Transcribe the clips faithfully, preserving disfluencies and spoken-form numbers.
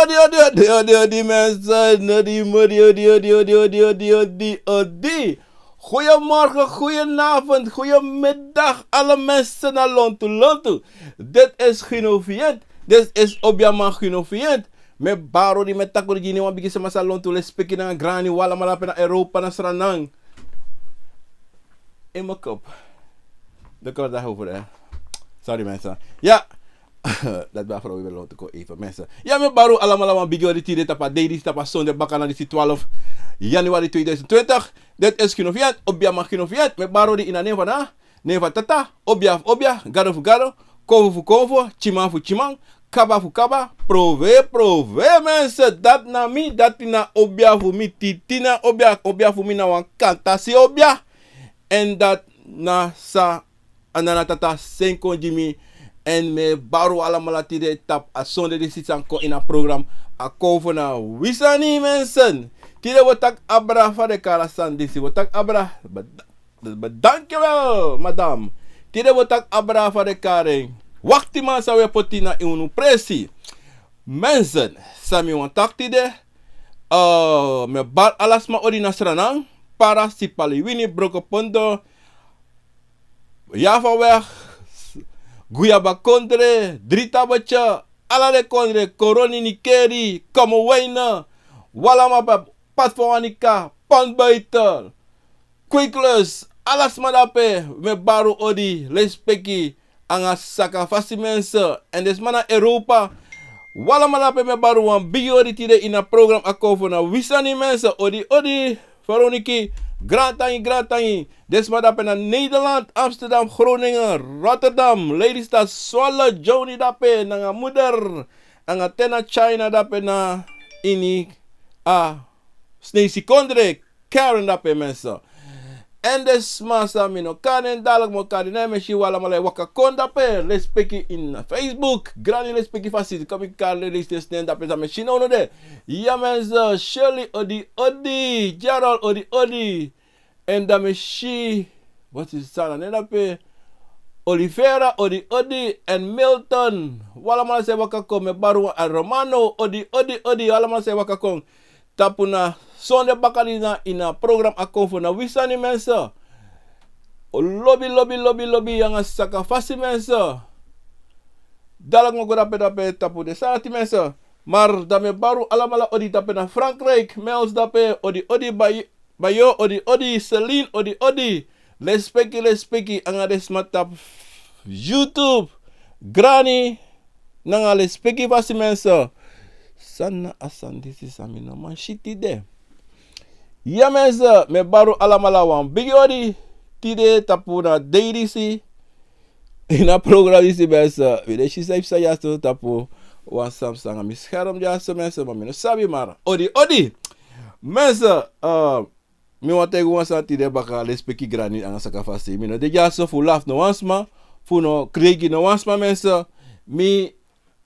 Odi, odi, odi, odi, odi, mensen. Odi, odi, odi, odi, odi, odi, odi, odi, odi. Goedemorgen, goedenavond, goedemiddag, alle mensen na Lontu, Lontu. Dit is Gino Vient. Dit is Obiaman Gino Vient. Mi e bari odi, mi e taki odi gi wan bigi sma san lontu, lespeki nanga grani, wi alamala pe na Europa, na Sranan. In mijn kop. De kort daar over, hè. Sorry, mensen. Ja. Dat ben ik vooral weer laten komen even, mensen. Ja, mi e bari odi alamala wan bigi odi tide tapu a dei disi, tapu a sonde bakana disi, twaalf januari tweeduizend twintig. Dit is Gino Vient, Obiaman Gino Vient. Mi e bari odi in a nen fu a Tata, Obia fu obia, Gado fu Gado, Konfo fu Konfo, Tyiman fu Tyiman, Kaba fu Kaba, Prove, Prove, mensen. Dati na mi, dati na Obia fu mi, Titi na Obia, Obia fu mi na wan kantasi obia. Èn dati na san a Nana Tata seni kon gi mi. Èn mi e bari wi alamala tide tapu a sonde disi san kon ini a program A Konfo na Wi Sani, mensen. Tide wi o taki abra fu den kari a sani disi. Wi o taki abra, be-, be-, dankjewel, madam. Tide wi o taki abra fu den kari en. Waktiman san wi e poti na ini unu presi. Mensen, san mi wani taki tide. Eh, mi e bari ala sma odi na Sranan, Para, Sipaliwini, Brokopondo, Javaweg, Guyabakondre, Dritabetje, ala den kondre, Koroni, Nickerie, Commewijne, wi alamala, Pad van Wannica, Pand Buiten, Kweeklust, ala sma dape, mi e bari odi, lespeki, nanga sakafasi, mensen. Èn den sma na Europa, wi alamala dape, mi e bari wan bigi odi tide ini a program A Konfo na Wi Sani, mensen. Odi, odi, Veroniki, grantangi, grantangi. Den sma dape na Nederland, Amsterdam, Groningen, Rotterdam, Lelystad, Zwolle, Joni dape, nanga Moeder, nanga Tena China dape na ini a Sneisi kondre. Karen dape, mensen. Èn den sma san mi no kari nen, dati mi o kari nen, mi e si wi alamala e waka kon dape, lespeki ini Facebook, grani lespeki fasi, kon mi kari den leisi den sma dape san mi e si now no de. Ya, mensen, Shirley, odi, odi, Gerald, odi, odi. Èn dan mi e si, wat is san na nen dape? Olivera, odi, odi, èn Milton. Wi alamala san e waka kon, mi e bari wan, a Romano, odi, odi, odi, wi alamala san e waka kon. Tapu na sonde bakadina ini a program A Konfo na Wi Sani, mensen. Lobi, lobi, lobi, lobi, nanga sakafasi, mensen. Dati mi o go dape, dape tapu den sani dati, mensen. Ma dan mi e bari wi alamala odi dape na Frankrijk, Mels dape, odi, odi, Bay-, Bayo, odi, odi, Celine, odi, odi. Lespeki, lespeki, nanga den sma tapu YouTube, grani, nanga lespeki fasi, mensen. San na a sani disi san mi no man si tide? Ya, mensen, mi e bari wi alamala wan bigi odi tide tapu na dei disi. Ini a program disi, mensen, mi de si san e psa dyaso tapu wan sani psa nanga mi scherm dyaso, mensen, ma mi no sabi, ma odi, odi. Mensen, eh, mi wani taigi wan sani tide baka, lespeki, grani nanga sakafasi. Mi no de dyaso fu lafu no wan sma, fu no kreigi no wan sma, mensen. Mi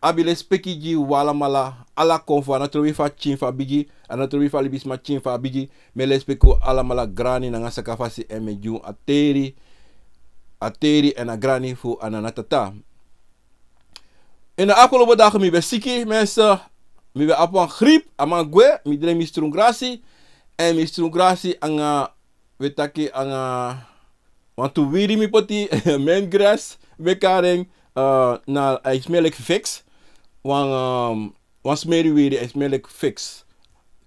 abi lespeki gi wi alamala, ala Konfo, a no trobi fu a pikin fu a bigi, a no trobi fu a libisma pikin fu a bigi. Mi e lespeki wi alamala, grani nanga sakafasi, èn mi e gi wi a teri, a teri èn a grani fu a Nana Tata. Ini a afgelopen dagen mi ben siki, mensen. Mi ben abi wan griep, a man gwe, mi dringi mi strungrasi. Èn mi strungrasi nanga, wi e taki nanga wantu wiri mi poti, mint grass, mi e kari en, eh, na, a e smeri leki fix. Wan, ehm, wan smeri wiri, a e smeri leki fix.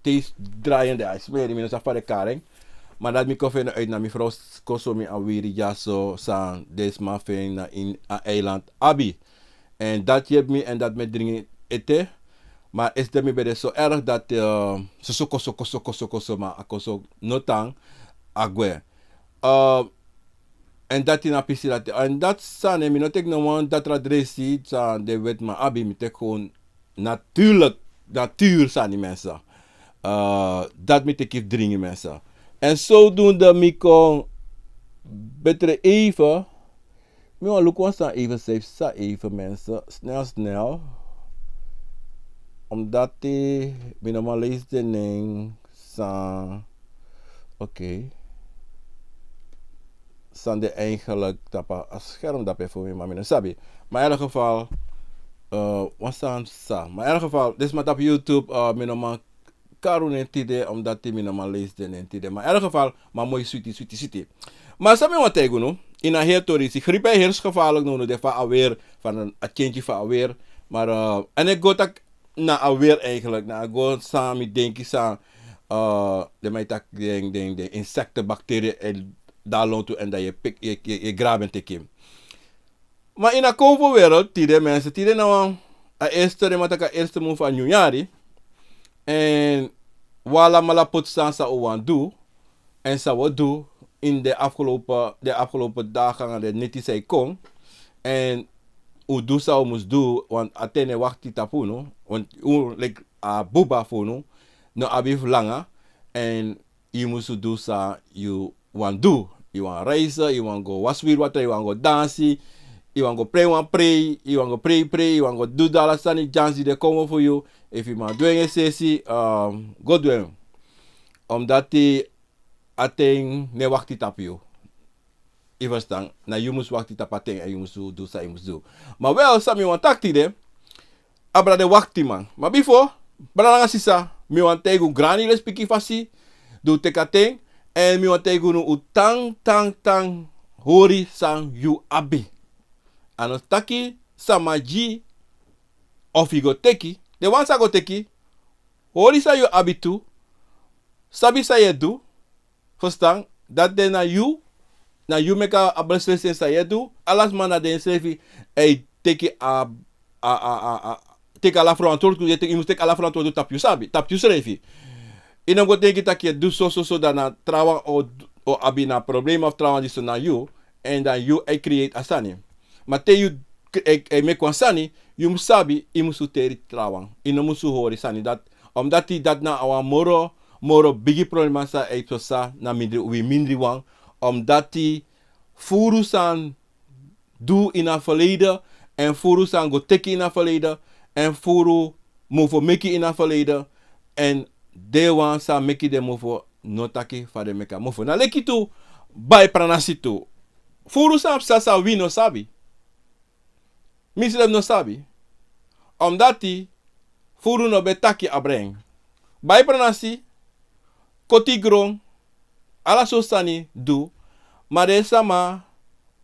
Te yu drai en, dan a e smeri, mi no sabi fa den e kari en. Ma dati mi kon feni uit, na mi frow s-, kon sori mi a wiri dyaso san den sma feni na ini a eiland abi. Èn dati yepi mi, èn dati mi e dringi ete. Ma esde mi ben de so erg dati, eh, so, so koso, koso, koso, koso, ma a koso no tan, a gwe. Eh, èn dati na pisi dati. Èn dati sani, mi no teki no wan datra dresi san den wetiman abi, mi teki gewoon natuurlik, natuur sani, mensen. Eh, dati mi teki fu dringi, mensen. Èn zodoende mi kon beter even, mi wani luku wan sani even, san e psa even, mensen. Snel, snel. Omdat, eh, mi no man leisi den nen san, oké. San de eigenlijk tapu a scherm dape fu mi, ma mi no sabi. Maar in elk geval, Wan sani sa. Ma in elk geval, disi man tapu YouTube, mi no man karu nen tide, omdat mi no man leisi den nen tide. Ma in elk geval, ma moi switi, switi, switi. Ma san mi wani taigi unu, ini a heri tori disi, griep e heri gevaarlijk now, now de fa a weer, fa a change fa a weer. Maar, en ik go tak na a weer eigenlijk, na a go san mi denki san, den man e taki den, den, den insecten, bacteriën, en daar lontu en dan yu pik, yu, yu, yu grab en teki. Ma ini a konfo wereld, tide mensen, tide na wan, a eerste, den man taki a eerste mun fu a nyun yari. En wi alamala poti san san un wani du, en san wi o du in de afgelopen, de afgelopen dagen nanga de neti san e kon. En un du san un mus du, want a ten no e wakti tapu unu, want un, like, a buba fu unu no abi fu langa, en yu mus du san yu wani du. Yu wani reisi, yu wani go wasi wiri watra, yu wani go dansi, yu wani go prei wan prei, yu wani go prei prei, yu wani go du ala sani dyansi di de kon fu yu. Efu yu man du en, yu sesi, um, go du en. Omdat a ten no e wakti tapu yu. Yu ferstan, na yu mus wakti tapu a ten, en yu mus du san yu mus du. Ma wel, san mi wani taki tide, a brada e wakti man. Ma bifo, brada nanga sisa, mi wani taigi un grani lespeki fasi di un teki a ten, en mi wani taigi unu, un tan, tan, tan hori san yu abi. A no taki sama gi of yu go teki. Den wan san go teki, hori san yu abi tu, sabi san yu e du, ferstan, dati de na yu, na yu meki a beslissing san yu e du. Ala sma na densrefi e teki a, a, a, a, a, teki ala verantwoordelijk, yu e teki, yu mus teki ala verantwoordelijk tapu yu sabi, tapu yusrefi. Yu no go denki taki yu e du so, so, so, dan na trawan o, o abi na problema of trawan disi na yu, en dan yu e create a sani. Ma te yu k-, e, e meki wan sani, yu mus sabi, yu mus teri trawan. Yu no mus hori sani dati. Omdat dati na wan moro, moro bigi problema san e pasa na mindri, wi mindri wan. Omdat furu san du ini a verleden, en furu san go teki ini a verleden, en furu mofo meki ini a verleden, en den wan san meki den mofo no taki fa den meki a mofo. Na leki tu, bai pranasi tu. Furu san psa san wi no sabi. Mi srefi no sabi. Omdat furu no ben taki abra en. Bai pranasi, koti gron, ala sortu sani du, ma den sama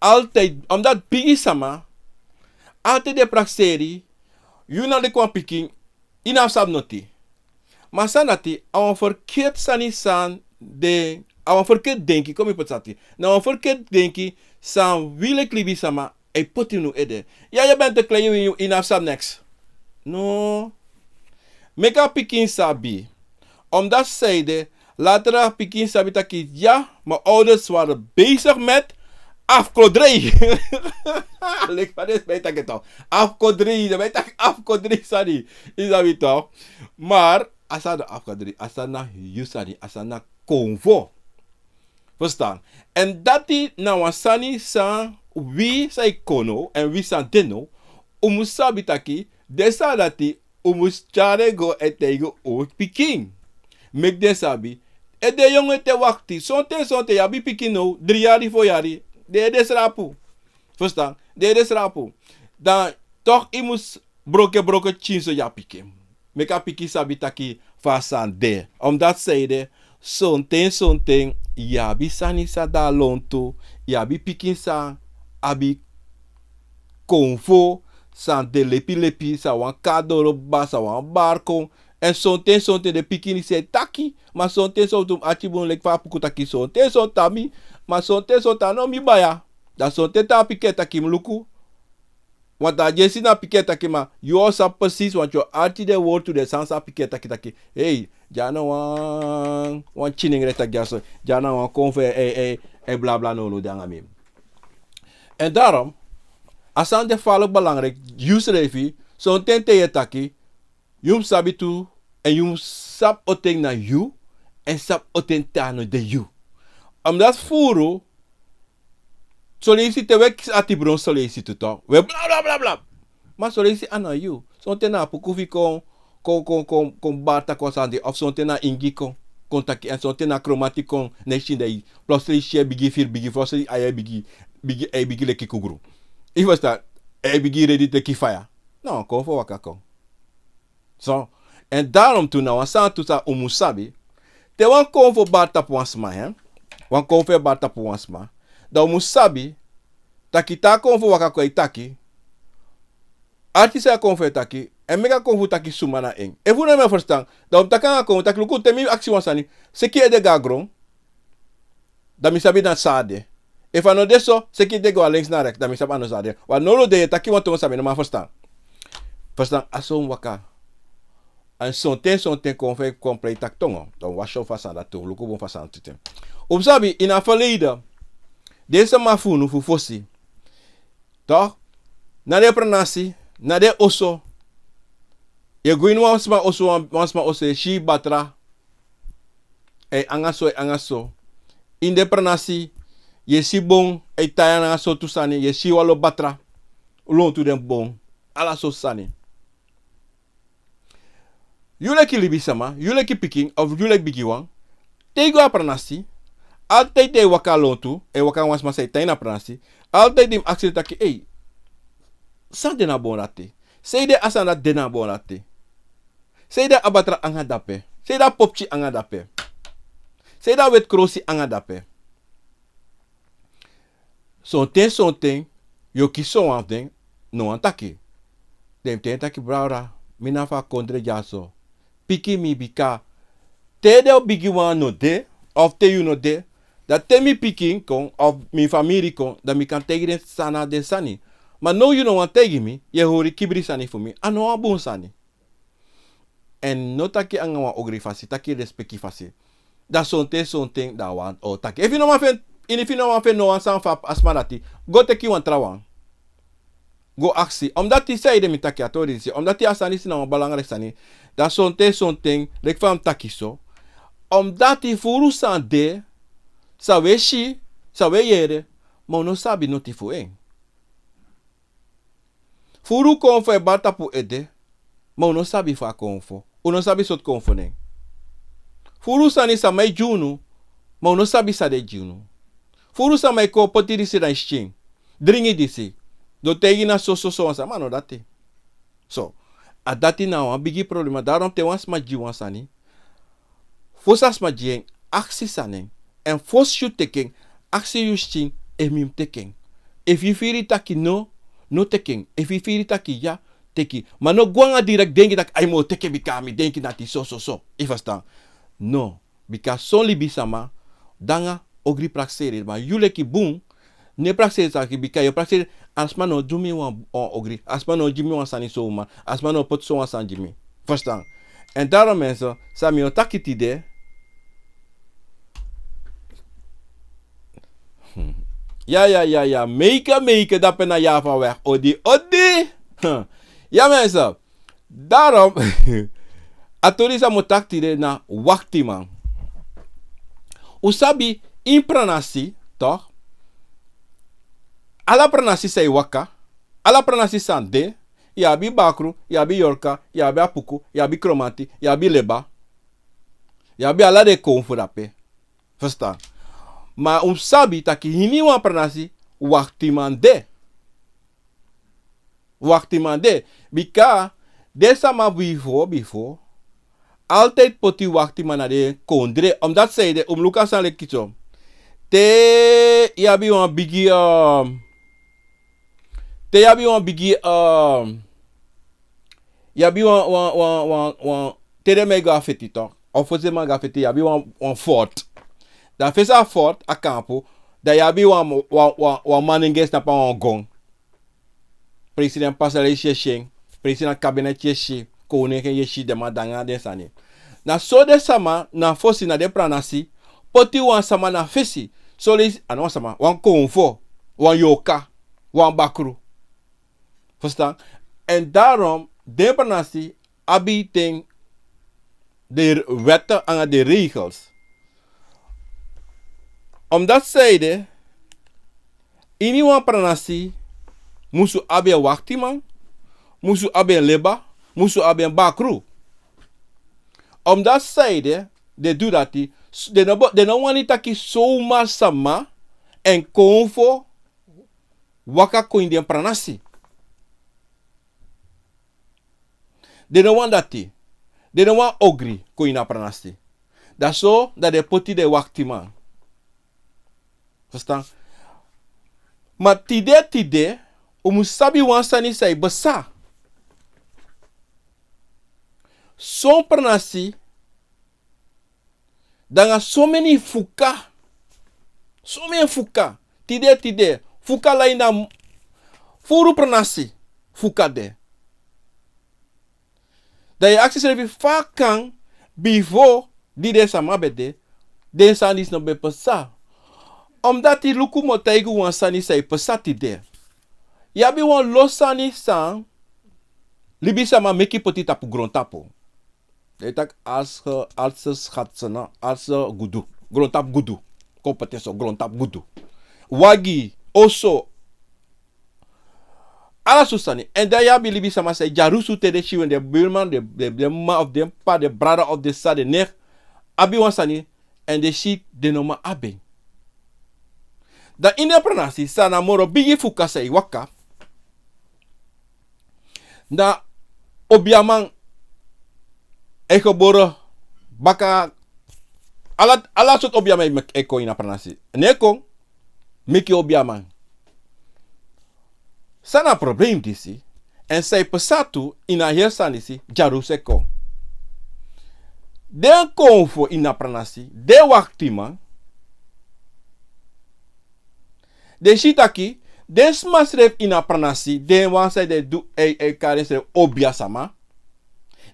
altijd, omdat bigi sama altijd de prakseri, yu na leki wan pikin, yu no abi sabi noti. Ma san dati, a wan verkeerd sani san de, a wan verkeerd denki, kon mi poti dati. Na wan verkeerd denki san wi leki libisama e poti ini un ede. Ya, yu ben te klei, yu, yu, yu no abi sabi niks. No. Meki a pikin sabi. Omdat zij de, later a pikin sabi taki, ya, mijn ouders waren bezig met afkodrij. Leki fa den sma e taki toch. Afkodrij, den sma e taki afkodrij sani. Yu sabi toch. Maar a sani na afkodrij, a sani na yu sani, a sani na konfo. Ferstan? En dati na wan sani san wi san e kon now, en wi san de now, un mus sabi taki, den sani dati, un mus tyari en go e taigi un pikin. Meki den sabi. Efu den yongu ete wakti, sonten, sonten, yu abi pikin now, dri yari, fo yari, den ede srapu. Ferstan? Den ede srapu. Dan toch yu mus broke, broke tyin so gi a pikin. Meki a pikin sabi taki fa a sani de. Omdat zij de, sonten, sonten, yu abi sani san de na lontu, yu abi pikin san abi konfo, san de lepi lepi, san wani kon na doro kaba, san wani bari kon. En sonten, sonten den pikin disi e taki, ma sonten, sonten un ati bun leki fa a puku taki sonten, sonten a mi, ma sonten, sonten a no mi baya. Dan sonten te a pikin e taki mi luku. Want a dyesi na pikin e taki, ma yu o sabi precies, want yu o arki den wortu, den sani san a pikin e taki taki. Hei, dya na wan, wan tyin nengre taki dya so, dya na wan konfo e, e, e, e blabla nownow de nanga mi. En daarom, a sani de fala belangrijk, yusrefi, sonten te yu e taki, yu mus sabi tu, en yu mus sabi on ten na yu, en sabi on ten te a no de yu. Omdat furu, son leisi te wi e kisi ati bron son leisi tu toch. Wi e bla, bla, bla, bla. Ma son leisi a no yu. Sonten na a puku fu yu kon, kon, kon, kon, kon bari taki wan sani de, of sonten na ingi kon, kon taki, en sonten na kromati kon, ne yu si den, plotseling yu si en bigin firi, bigin firi, plotseling ai e bigin, bigin, ai bigin leki kugru. Yu ferstan, ai bigin redi teki faya. na wan konfo waka kon. So, en daarom tu na wan sani tu san un mus sabi. Te wan konfo bari tapu wan sma, hè? Wan konfo e bari tapu wan sma. Dan un mus sabi, taki te a konfo waka kon e taki. Arti san a konfo e taki, en meki a konfo taki suma na en. Efu un no e ferstan, dan un mus taki nanga konfo taki luku te mi aksi wan sani, seki ede go na gron. Dan mi sabi na san a de. Efu a no de so, seki ede go na links na rechts, dan mi sabi a no san a de. Wan no lo de, yu e taki wan tongo san mi no man ferstan. Ferstan, a so un waka. En sonten, sonten konfo e kon prei taki tongo. Dan un wasi yu fu a sani dati tu, luku bun fu a sani dati tu. Un sabi, ini a verleden, den sama fu unu fu fosi. Toch? Na den pranasi, na den oso. Yu e go ini wan sma oso, wan, wan sma oso, yu e si batra. E anga so, e anga so. Ini den pranasi, yu e si bon, e tai anga sortu sani, yu e si wan lo batra. Lontu den bon. Ala sortu sani. Yu leki libisama, yu leki pikin, of yu leki bigiwan, te yu go a pranasi, altijd te yu waka lontu, e waka wan sma san e tan ini a pranasi, altijd yu mus aksi taki, ei, san de na bon dati? Sanede a sani dati de na bon dati? Sanede a batra anga dape? Sanede a popki anga dape? Sanede a weti krosi anga dape? Sonten, sonten, yu o kisi son wan fu den, no wani taki. Den mus taigi taki, brada, mi na fu a kondre dyaso. Piki mi bika. Te den bigiwan no de, of te yu no de, dan te mi pikin kon, of mi famiri kon, dan mi kan taigi den san na den sani. Ma now yu no wani taigi mi, yu e hori kibri sani fu mi. A no wan bun sani. En no taki nanga wan ogri fasi, taki lespeki fasi. Dan sonten, sonten, dan wan o taki. Efu yu no man feni, efu yu no man feni no wan sani fu a sma dati, go teki wan trawan. Go aksi. Omdati sanede mi taki a tori disi. Omdati a sani disi na wan belangrijk sani. Dan sonten, sonten, leki fa mi taki so. Omdati furu sani de, san wi e si, san wi e yere, ma un no sabi noti fu en. Furu konfo e bari tapu ede, ma un no sabi fa a konfo. Un no sabi sortu konfo nen. Furu sani sama e gi unu, ma un no sabi san den e gi unu. Furu sama e kon poti disi na yu skin. Dringi disi. Den o taigi na so, so, so, wan sani, ma no dati. So, a dati na wan bigi problema. Daarom te wan sma gi wan sani, fosi a sma gi en, aksi san na en. En fosi yu teki en, aksi yu skin, efu mi mus teki en. Efu yu firi taki no, no teki en. Efu yu firi taki ya, teki. Ma no go nanga direct denki taki, ai, mi o teki en bika mi denki dati so, so, so. Yu ferstan? No. Bika son libisama, de nanga ogri prakseri. Ma yu leki bun, no e prakseri sani, bika yu e prakseri, a sma no o du mi wan, wan ogri. A sma no o gi mi wan sani so, ma a sma no o poti so wan sani gi mi. Ferstan? En daarom mensen, san mi o taki tide. Hmm. Ya, ya, ya, ya. Meike, meike, dape na ya van weg. Odi, odi. Hmm. Ya mensen. Daarom, a tori san mi o taki tide na waktiman. Un sabi, ini pranasi, toch? Ala pranasi san e waka, ala pranasi san de, yu abi bakru, yu abi yorka, yu abi apuku, yu abi kromanti, yu abi leba, yu abi ala den konfo dape. Ferstan? Ma un sabi taki ini wan pranasi, waktiman de. Waktiman de. Bika den sama bifo, bifo, altijd poti waktiman na den kondre. Omdati sanede, un mus luku a sani leki so. Te yu abi wan bigi, um, te yu abi wan bigi, um, yu abi wan, wan, wan, wan, wan, te den man e go na feti, toch? Of fosi den man go na feti, yu abi wan, wan fort. Dan fesi a fort, a kampu, dan yu abi wan, wan, wan, wan man nengre e snapu nanga wan gon. President pasa leisi yu e si en, president kabinet yu e si, koning yu e si, den man de nanga den sani. Na so den sama na fosi na den pranasi, poti wan sama na fesi, soleisi, a no wan sama, wan konfo, wan yorka, wan bakru. Ferstan? En daarom, den pranasi abi ten de wetten anga de regels. Omdati sanede, ini wan pranasi, musu abi en waktiman, musu abi en leba, musu abi en bakru. Omdati sanede, den du dati, s-, den no bo-, den no wani taki somar sama, en konfo, waka kon ini den pranasi. Den no wani dati. Den no wani ogri kon ini a pranasi. Dan so dan den poti den waktiman. Verstaan? Ma tide tide, un mus sabi wan sani san e pasa. Son pranasi, dan nanga someni fuka. Someni fuka. Tide tide, fuka lai na m-, furu pranasi fuka de. Dan yu e aksi yusrefi fa kan bifo di den sama ben de, den sani disi no ben pasa. Omdati luku mi o taigi un wan sani san e pasa tide. Yu abi wan lo sani san libisama meki poti tapu grontapu. Den e taki als ge, als ze schatsene, als ze gudu. Grontapu gudu. Kon poti en so, grontapu gudu. Wagi, oso, ala sortu sani. Èn dan yu abi libisama san e dyarusu te den si wen, den birman, den, den, den m'ma of den p'pa, den brada of den sisa, den neef abi wan sani, èn den si den no man abi en. Dan ini a pranasi san na moro bigi fuka san e waka, na obiaman e gebore baka, ala, ala sortu obiaman e mek-, e kon ini a pranasi. Ne kon meki obiaman. San na a problem disi, èn san e pasa tu ini a heri sani disi, dyarusu e kon. Den konfo ini a pranasi, den waktiman, den si taki den sma srefi ini a pranasi, den wan san den du, e, e kari densrefi obiasama,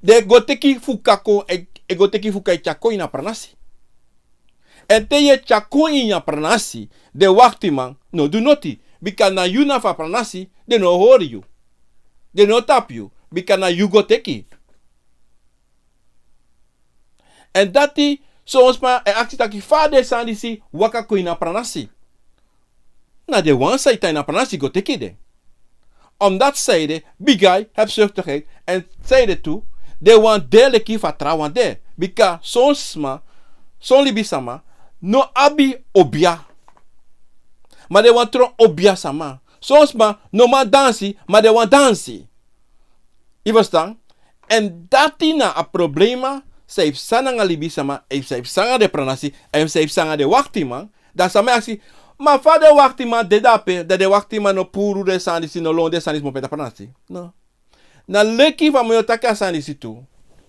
den go teki fuka kon, e, e go teki fuka e tyari kon ini a pranasi. Èn te yu e tyari kon ini a pranasi, den waktiman no du noti, bika na yu na fu a pranasi, den no hori yu. Den no tapu yu, bika na yu go teki. Èn dati, son sma e aksi taki fa den sani disi waka kon ini a pranasi. Na den wan san e tan ini a pranasi go teki den. Omdati sanede, bigi yu hebzuchtigheid, èn sanede tu, den wani de leki fu a trawan de. Bika son sma, son libisama, no abi obia. Ma den wani tron obiasama. Son sma no man dansi, ma den wani dansi. Yu e ferstan? Èn dati na a problema san e psa nanga libisama, èn san e psa nanga den pranasi, èn san e psa nanga den waktiman. Dan sama e aksi, ma fa den waktiman de dape, dan den waktiman no puru den sani disi, no lon den sani disi, mi o peti a pranasi. No. Na leki fa mi o taki a sani disi tu,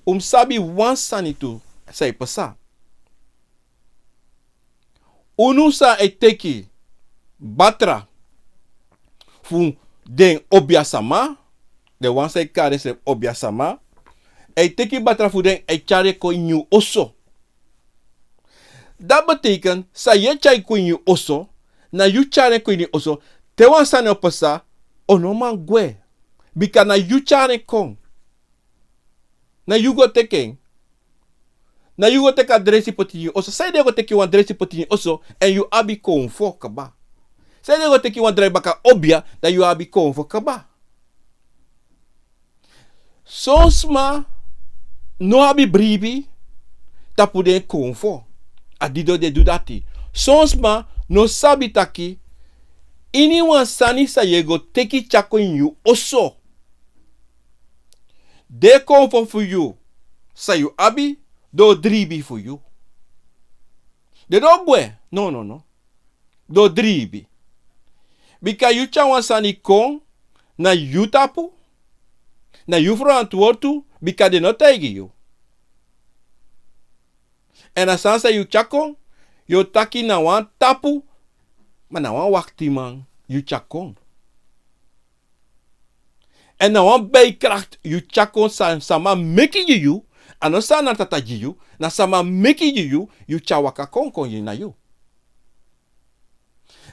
un mus sabi wan sani tu san e psa. Unu san e teki batra fu den obiasama, den wan san e kari densrefi obiasama, e teki batra fu den e tyari en kon ini yu oso. Dati betekent, san yu e tyari kon ini yu oso, na yu tyari en kon ini yu oso, te wan sani o psa, a no man gwe. Bika na yu tyari en kon. Na yu go teki en. Na yu go teki a dresi poti ini yu oso. Sanede yu go teki wan dresi poti ini yu oso, èn yu abi konfo kaba? Sanede yu go teki wan dresi baka obia, dan yu abi konfo kaba? Son sma no abi bribi tapu den konfo. A didon den du dati. Son sma no sabi taki, ini wan sani san yu e go teki tyari kon ini yu oso, den konfo fu yu san yu abi, den o dribi fu yu. Den no o gwe. No, no, no. Den o dribi. Bika yu tyari wan sani kon na yu tapu, na yu ferantwortu, bika den no taigi yu. Èn a sani san yu tyari kon, yu o taki na wan tapu, ma na wan waktiman yu tyari kon. Èn na wan bijkracht yu tyari kon, san sama meki gi yu, a no san na tata gi yu, na sama meki gi yu, yu tyari waka kon kon gi na yu.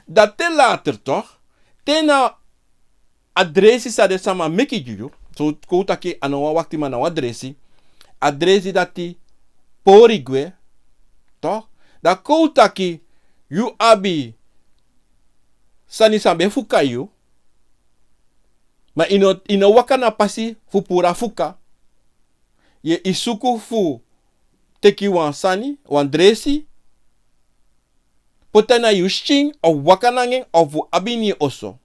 Dan te later toch, te na a dresi san den sama meki gi yu, so kon un taki a no wan waktiman, na wan dresi, a dresi dati pori gwe, toch, dan kon un taki yu abi sani san ben fuka yu, ma yu no, yu no waka na pasi fu puru a fuka. Yu e suku fu teki wan sani, wan dresi, poti en na yu skin, of waka nanga en, of fu abi ini yu oso.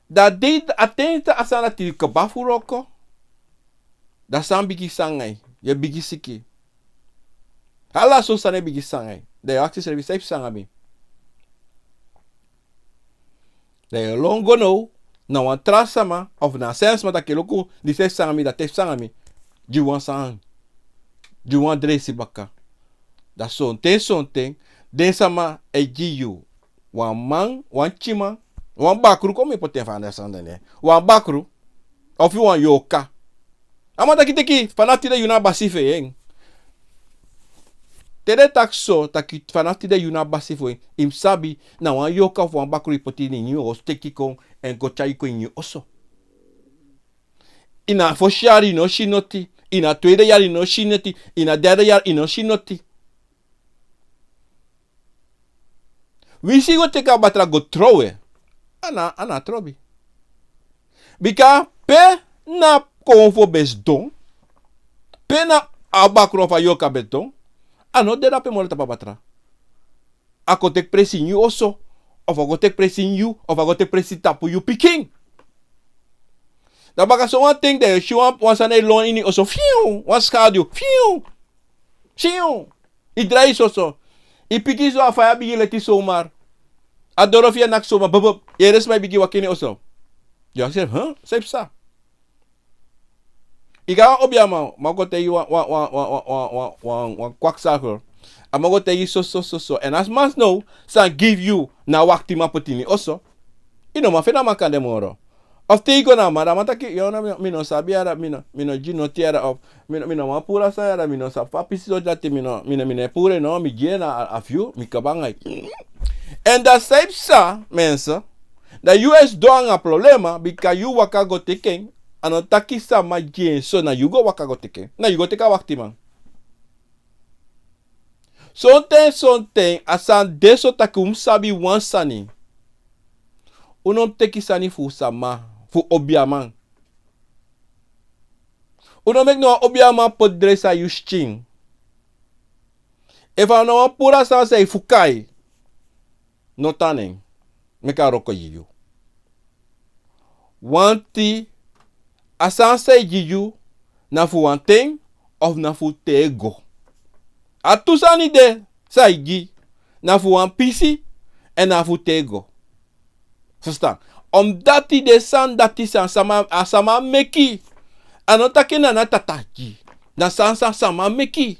Dan a dei, a ten te a sani dati kaba fu wroko, Dan san bigin sanga yu? Yu e bigin siki. Ala so sani e bigin sanga yu. Dan yu e aksi srefi san e psa anga mi. Dan yu e lon go now na wan tra sama of na a sani sma taki luku, disi e psa anga mi, dati e psa anga mi. Gi wan sani. Gi wan dresi baka. Dan sonten sonten den sama e gi yu wan man, wan pikinman, wan bakru, kon mi poti en fu understand den. Wan bakru, of yu wan yorka. A man taki teki, fanafu tide yu na a basi fu en. Te den taki so, taki fanafu tide yu na a basi fu en, yu mus sabi, na wan yorka of wan bakru yu poti ini yu oso, teki kon, èn go tyari kon ini yu oso. Ini a fosi yari yu no si noti, ini a tweede yari yu no si noti, ini a derde yari yu no si noti. Winsi yu go teki a batra go trowe, a no, a no trobi. Bika pe na konfo ben sidon, pe na a bakru of a yorka ben sidon, a no de dape moro tapu a batra. A kon teki presi ini yu oso, of a go teki presi ini yu, of a go teki presi tapu yu pikin. Dan baka sowan ten dan yu si wan, wan sani e lon ini yu oso, fiu, wan skadu, fiu, fiu. Yu drai soso. Yu piki so a faya bigin leti somar. A doro fu yu e naki somar, bup, bup. Yu yere sma e bigin waka ini yu oso. Yu aksi, huh? San e psa? Yu go na wan obiaman, man go taigi yu wan, wan, wan kwakzalver. A man go taigi yu so, so, so, so. Èn a sma now san gi fu yu na a waktiman poti ini yu oso. Yu no man feni a man kande moro. Of te yu go na a man, dan a man taki, yu no, mi, mi no sabi yara, mi no, mi no gi noti yara, of mi no, mi no man puru a sani yara, mi no sabi fa a pisi so dati, mi no, mi no, mi no e puru en, no, mi gi en na a, a fu yu, mi kaba anga yu. Èn dan san e psa, mensen, dan yu e sidon anga problema, bika yu waka go teki en, a no taki sama gi en so, na yu go waka go teki en, na yu go teki a waktiman. Sonten, sonten, a sani de so taki un mus sabi wan sani. Un no mus teki sani fu sama, fu obiaman. Un no meki no wan obiaman poti dresi a yu skin. Efu a no wan puru a sani san e fuka yu, no tan na en, meki a wroko gi yu. Wanti a sani san e gi yu na fu wan ten of na fu tego. A tu sani de san e gi na fu wan pisi èn na fu tego. Fusutan? Omdati den sani dati san sama, a sama meki. A no taki na a tata gi. Na san, san sama meki.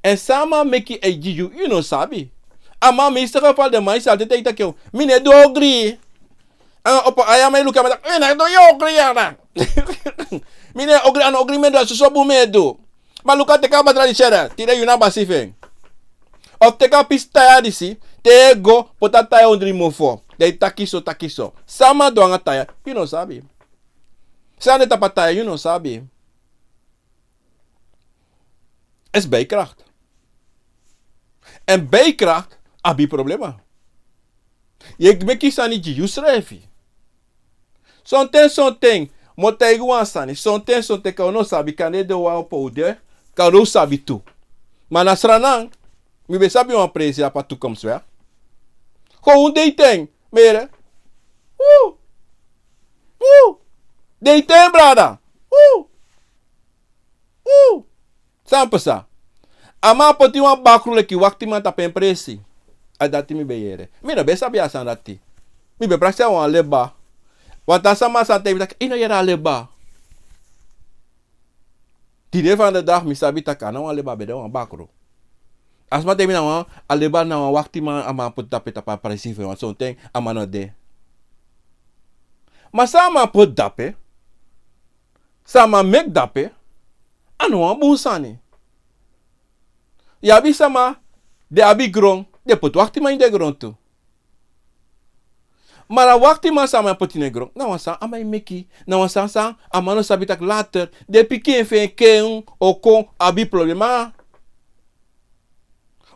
Èn san a man meki e gi yu, yu no sabi. A man, mi saka fal den man e sali te, te, taki, mi no e du ogri. Anga opo ai a man e luku a man taki, mi no e du yu ogri yara. Mi no e ogri, a no ogri mi e du, a soso bun mi e du. Ma luku a, teki a batra disi yara, tide yu na a basi fu en. Of teki a pisi taya disi, te yu e go, poti a taya ondro yu mofo. Dan yu taki so, taki so. San a man du anga taya, yu no sabi. San de tapu a taya, yu no sabi. Is bijkracht. Èn bijkracht abi problema. Yu e meki sani gi yusrefi. Sonten, sonten, mi o taigi wan sani. Sonten, sonten, kande un no sabi, kande den wan opo un de, kande un sabi tu. Ma na Sranan, mi ben sabi wan presi a pa toekomst, we. Kon un deiten, mi yere. Uu. Uu. Deiten, brada. Uu. Uu. San pasa? A man poti wan bakru leki waktiman tapu en presi. A dati mi ben yere. Mi no ben sabi a sani dati. Mi ben prakseri a wan leba. Wan taa sama san taigi mi taki, yu no yere a leba. Tide van de dag mi sabi taki a no wan leba, a ben de wan bakru. A sma taigi mi na wan, a leba na wan waktiman a man poti dape tapu a presi fu en, want sonten a man no de. Ma san a man poti dape, san a man meki dape, a no wan bun sani. Yu abi sama, den abi gron, den poti waktiman ini den gron tu. Ma a waktiman san a man poti ini den gron, na wan sani a man e meki, na wan sani san a man no sabi taki later den pikin fu en, ken, o kon abi problema.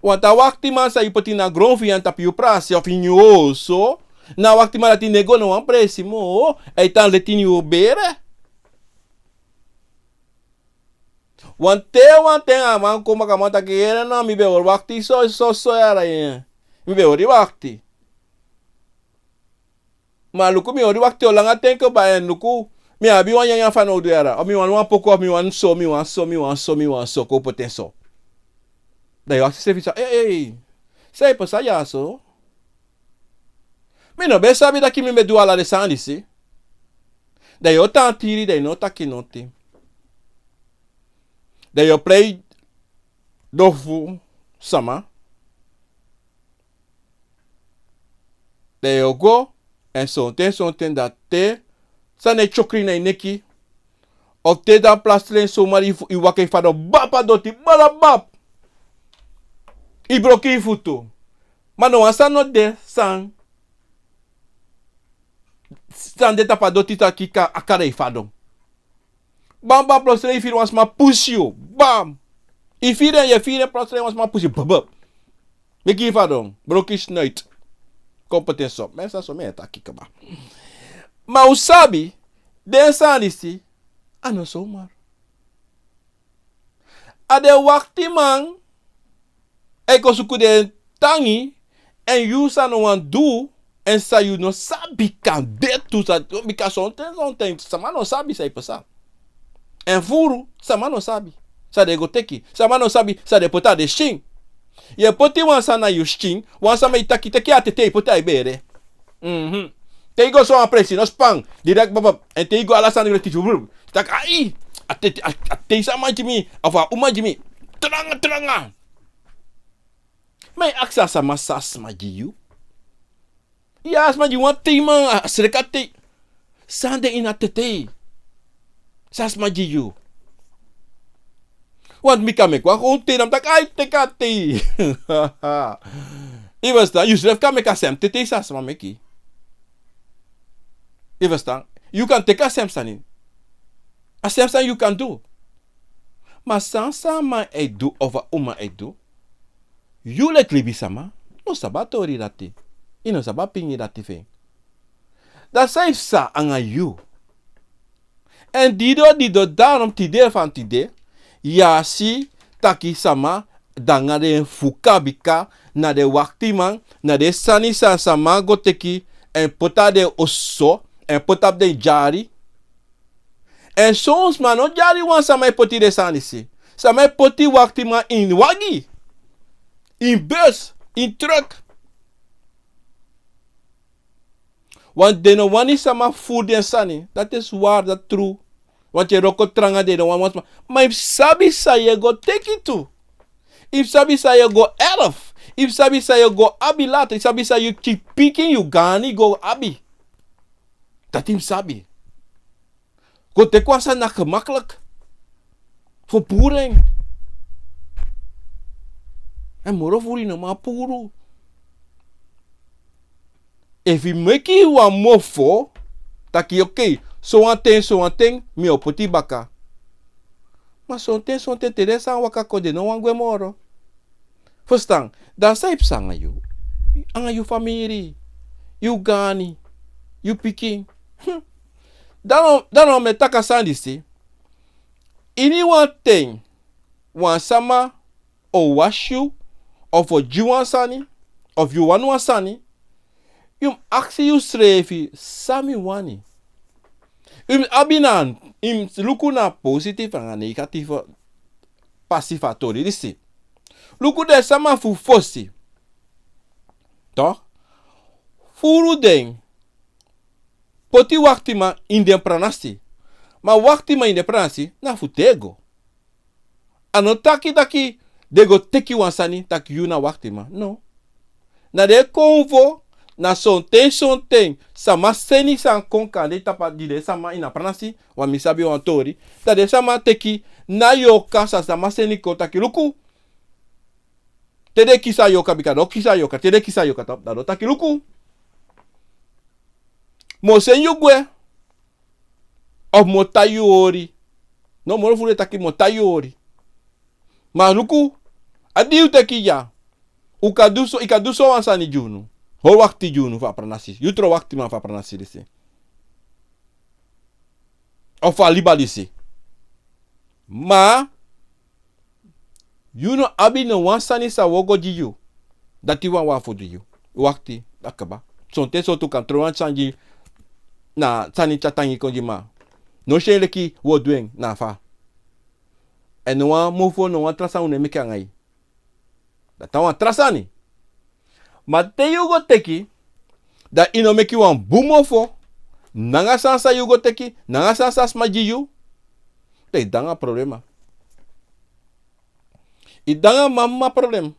Want a waktiman san yu poti na gron fu yu, na tapu yu prasi of ini yu oso, na a waktiman dati no e go na wan presi moo, a e tan leti ini yu bere. Wan ten, wan ten a man kon baka, a man taki, yere no, mi ben o wakti so, so, so yara, eh. Mi ben o wakti. Ma luku, mi o wakti o langa ten kaba, èn luku, Mi abi wan nyanyan fanowdu yara. Of mi wani wan poko, of mi wani so, mi wani so, mi wani so, mi wani so, kon poti en so. Dan yu aksi yusrefi san, ei, ei, san e pasa ya so? Mi no ben sabi taki mi ben du ala den sani disi. Dan yu o tan tiri, dan yu no taki noti. Dan yu o prei dofu sama. Dan yu o go, èn sonten, sonten dati te sani e tyokri na yu neki. Of te dan plasilen somari yu fu-, yu waka yu fadon bap a doti, bala bap. Yu broko yu futu. Ma no wan sani no de san, san de tapu a doti taki kan a kari yu fadon. Bam, bam, plotseling yu firi wan sma pusu yu. Bam. Yu firi en, yu e firi en, plotseling wan sma pusu yu. Bam, bam. Meki yu fadon. Broko yu snuit. Kon poti en so. Mi sa so mi e taki kaba. Ma un sabi, den sani disi, a no somari. A den waktiman e kon suku den tangi, èn yu san no wani du, èn san yu no sabi kan de tu, san, bika sonten, sonten, sama no sabi san e pasa. Èn furu, sama no sabi san den go teki, sama no sabi san den poti na den skin. Yu e poti wan sani na yu skin, wan sani e taki, teki a tete, yu poti na yu bere. Mhm. Te yu go so wan presi, no span, direct baba, èn te yu go ala sani go teki yu, taki, ai, a tete, a, a tete sama gi mi, of a uma gi mi. Tranga, tranga. Ma yu aksi a sama san a sma gi yu. Ya, a sma gi wan teiman, a sreka tei. San de ini a tete san a sma gi yu. Want mi kan meki wan gewoon tei, dan mi taki, ai, teki a tei. Yu ferstan, yusrefi kan meki a sem tete san a sma meki. Yu ferstan, yu kan teki a sem sani. A sem sani yu kan du. Ma san, san a man e du of a uma e du, yu leki libisama no sabi a tori dati. Yu no sabi a pingi dati fu en. Dan san e psa anga yu? Èn dido, dido, daarom tide fan tide, yu e si taki sama de anga den fuka, bika na den waktiman, na den sani san sama go teki èn poti na den oso, èn poti na den dyari. Èn son sma no dyari wan sama e poti den sani disi. Sama e poti waktiman ini wagi, ini bus, ini truck. Want den no wani sama furu den sani. Dati is waar, dati tru. Want yu e wroko tranga, den no wani wan sma. Ma yu mus sabi san yu e go teki tu. Yu mus sabi san yu e go erf. Yu mus sabi san yu e go abi later. Yu mus sabi san yu pikin, yu gaandi go abi. Dati yu mus sabi. Go teki wan sani na gemakkelijk. Fu puru en. Èn moro furu yu no man puru. Efu yu meki wan mofo, taki, okei, sowan ten, sowan ten, mi o poti baka. Ma sonten, sonten te den sani waka kon, den no wani gwe moro. Ferstan, dan san e psa anga yu, anga yu famiri, yu gaandi, yu pikin. Hm. Dan, dan mi e taki a sani disi. Ini wan ten, wan sama o wasi yu, of o gi wan sani, of yu wani wan sani, yu mus aksi yusrefi san mi wani. Yu mus abi na, yu mus luku na positief anga negatief pasi fu a tori disi. Luku den sama fu fosi. Toch? Furu den poti waktiman ini den pranasi. Ma waktiman ini den pranasi na fu tego. A no taki taki den go teki wan sani taki yu na waktiman. No. Na den konfo, na sonten sonten sama seni sani kon kande tapu a di den sama ini a pranasi, wan mi sabi wan tori. Dan den sama teki na yorka san sama seni kon taki luku. Te den kisi a yorka, bika den o kisi a yorka, te den kisi a yorka tapu, dan den o taki luku. Mi o seni yu gwe. Of mi o tan yu hori. No, moro furu e taki mi o tan yu hori. Ma luku, a di yu teki ya, un kan du so, yu kan du so wan sani gi unu. Hori wakti gi unu fu a pranasi. Yu tron waktiman fu a pranasi disi. Of fu a liba disi. Ma yu no abi no wan sani san wi o go gi yu. Dati wan wan fu du yu. Wakti, a kaba. Sonten sortu kan tron wan sani gi, na sani tyari tangi kon gi mi. No si en leki wi o du en na fa. Èn no wan mofo, no wan tra sani un no e meki anga yu. Dati na wan tra sani. Ma te yu go teki, dan yu no meki wan bun mofo, nanga san san yu go teki, nanga san san sma gi yu, dan yu de anga problema. Yu de anga mama problem.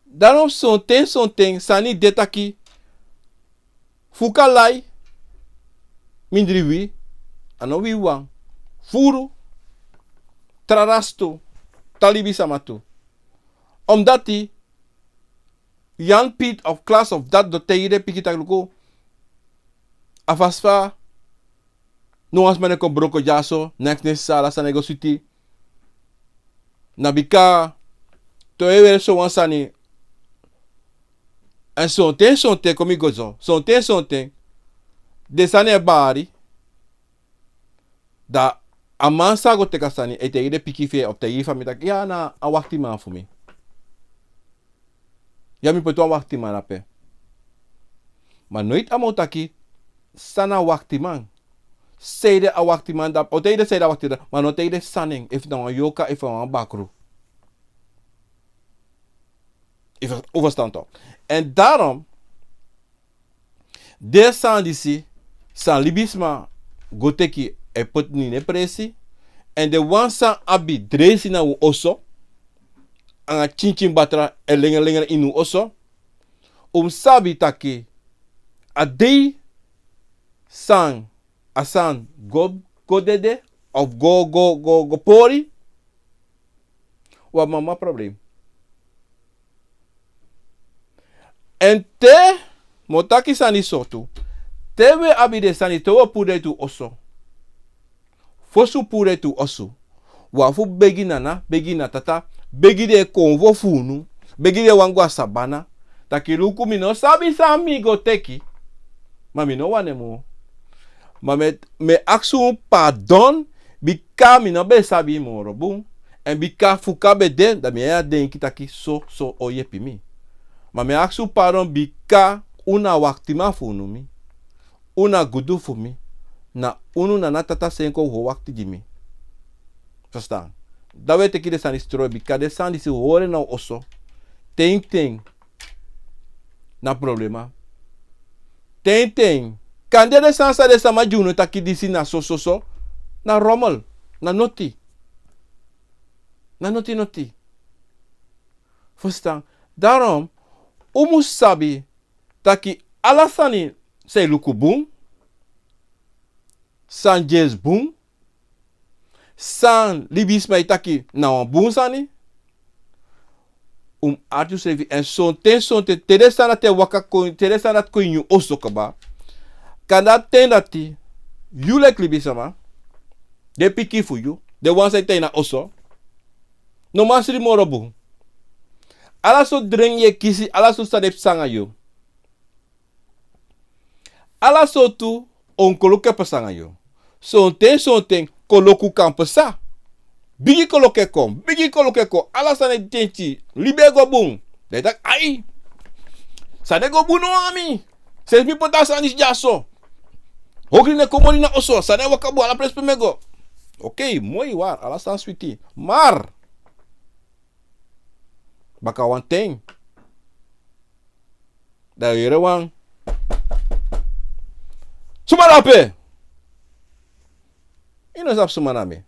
Daarom sonten, sonten sani de taki, fuka lai, mindri wi, a no wi wan, furu, tra rasi tu, tra libisama tu. Omdati, Jan Piet of Klaas of dati, den o taigi den pikin taki luku, a fasi fa no wan sma no e kon broko dyaso, neks neks, ala sani e go switi. Na bika te yu e weri sowan sani, èn sonten, sonten kon mi go so, sonten, sonten den sani e bari. Dan a man sa go teki a sani, e taigi den pikin fu en of taigi famiri taki, ya, na a waktiman fu mi. Ya, mi poti wan waktiman dape. Ma noiti a man o taki san na waktiman. Sanede a waktiman dape, o taigi den sanede a waktiman, ma no taigi den san nen, efu na wan yorka, efu na wan bakru. Efu, un ferstan toch. Èn daarom, den sani disi, san libisma go teki, e poti na ini en presi. Èn den wan san abi dreisi na un oso, anga tyintyin batra, e lengre lengre ini un oso, un mus sabi taki a dei san a sani go, go dede, of go, go, go, go pori, wan mama problem. Èn te, mi o taki sani so tu, te wi abi den sani, te wi o puru den tu oso. Fosi un puru den tu oso, wi abi fu begi nana, begi na tata, begi den konfo fu unu, begi den wan go a sabana, taki luku, mi no sabi san mi go teki, ma mi no wani en moro. Ma mi e, mi e aksi un pardon, bika mi no ben sabi moro bun. Èn bika fuka ben de, dan mi e denki taki so, so o yepi mi. Ma mi e aksi un pardon bika un na waktiman fu unu mi. Un na gudu fu mi. Na unu nana tata sen kon wakti gi mi. Ferstan? Dan wi e teki den sani stroi, bika den sani disi un hori en na un oso. Ten ten na problema. Ten ten. Kande den sani san den sama gi unu taki disi na so, so, so, na rommel, na noti. Na noti, noti. Ferstan? Daarom, un mus sabi taki ala sani san e luku bun, san dyesi bun, san libisma e taki na wan bun sani, un mus arki unsrefi. Èn sonten, sonten, te den sani dati e waka kon, te den sani dati kon ini yu oso kaba, kande a ten dati yu leki libisma, den pikin fu yu, den wan san e tan ini a oso, no man sri moro bun. Ala sortu dren yu e kisi, ala sortu sani e psa nanga yu. Ala sortu onkoluku e psa nanga yu. Sonten, sonten koloku kan psa. Bigi koloku e kon, bigi koloku e kon. Ala sani e dyenti, libi e go bun. Dan yu taki, ai, sani e go bun now na mi. Sensi mi poti a sani disi dyaso, ogri no e kon moro ini a oso, sani e waka bun ala presi pe mi e go. Okei, moi, waar, ala sani switi. Maar baka wan ten, dan yu yere wan suma dape. Yu no sabi suma na mi.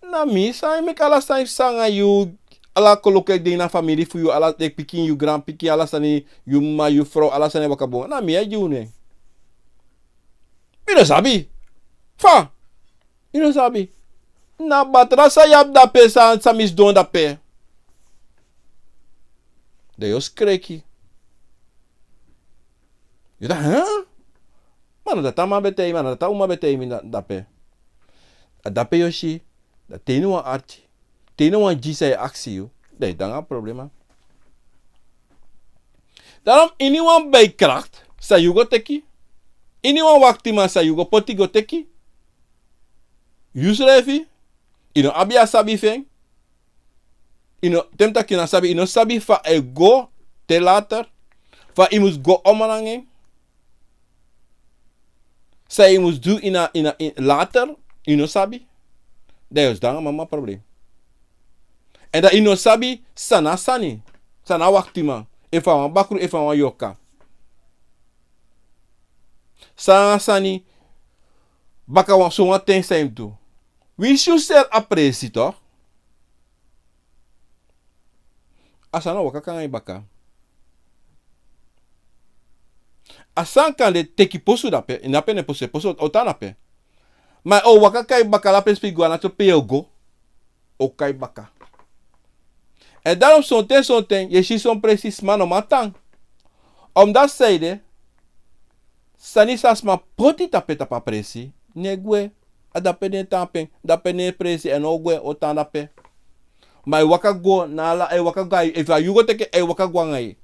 Na mi san e meki ala sani psa nanga yu, ala koloku e de ini a famiri fu yu, ala den pikin, yu granpikin, ala sani, yu mama, yu frow, ala sani e waka bun. Na mi e gi unu en. Mi no sabi. Fa? Yu no sabi. Na batra san yu abi dape, san, san mi sidon dape. Dan yu o skreki. Yu taki, hè? Ma na dati a man ben taigi mi, ma na dati a uma ben taigi mi da-, dape. A dape yu o si, dan te yu no wan arki, te yu no wan gi san yu e aksi yu, dan yu de anga problema. Daarom, iniwan bijkracht san yu go teki, iniwan waktiman san yu go poti go teki, yusrefi, yu no abi a sabi fu en. Yu no, te mi taki yu no sabi, yu no sabi fa a e go te later, fa yu mus go om nanga en. san yu mus du ini a, ini a, ini, later, yu no sabi. Dan yu o sidon nanga mama problem. Èn dan yu no sabi san na a sani, san na a waktiman, efu a wan bakru, efu a wan yorka. San na a sani, baka wan sowan ten san yu mus du. Winsi yu seri a presi toch, a sani o waka kon nanga yu baka. A sani kan de teki posu dape, ini dape, ne posu, posu o tan dape. Ma o waka kon nanga yu baka, a presi pe yu go, a na so pe yu o go, o kon nanga yu baka. Èn daarom sonten, sonten yu e si son presi sma no man tan. Omdati san ede, sani san sma poti tapu, tapu a presi, no e gwe. A dape den e tan ape, dape den e presi, èn no o gwe, o tan dape. Ma a e waka go, na ala, a e waka go, efu a yu go teki en, a e waka go nanga yu.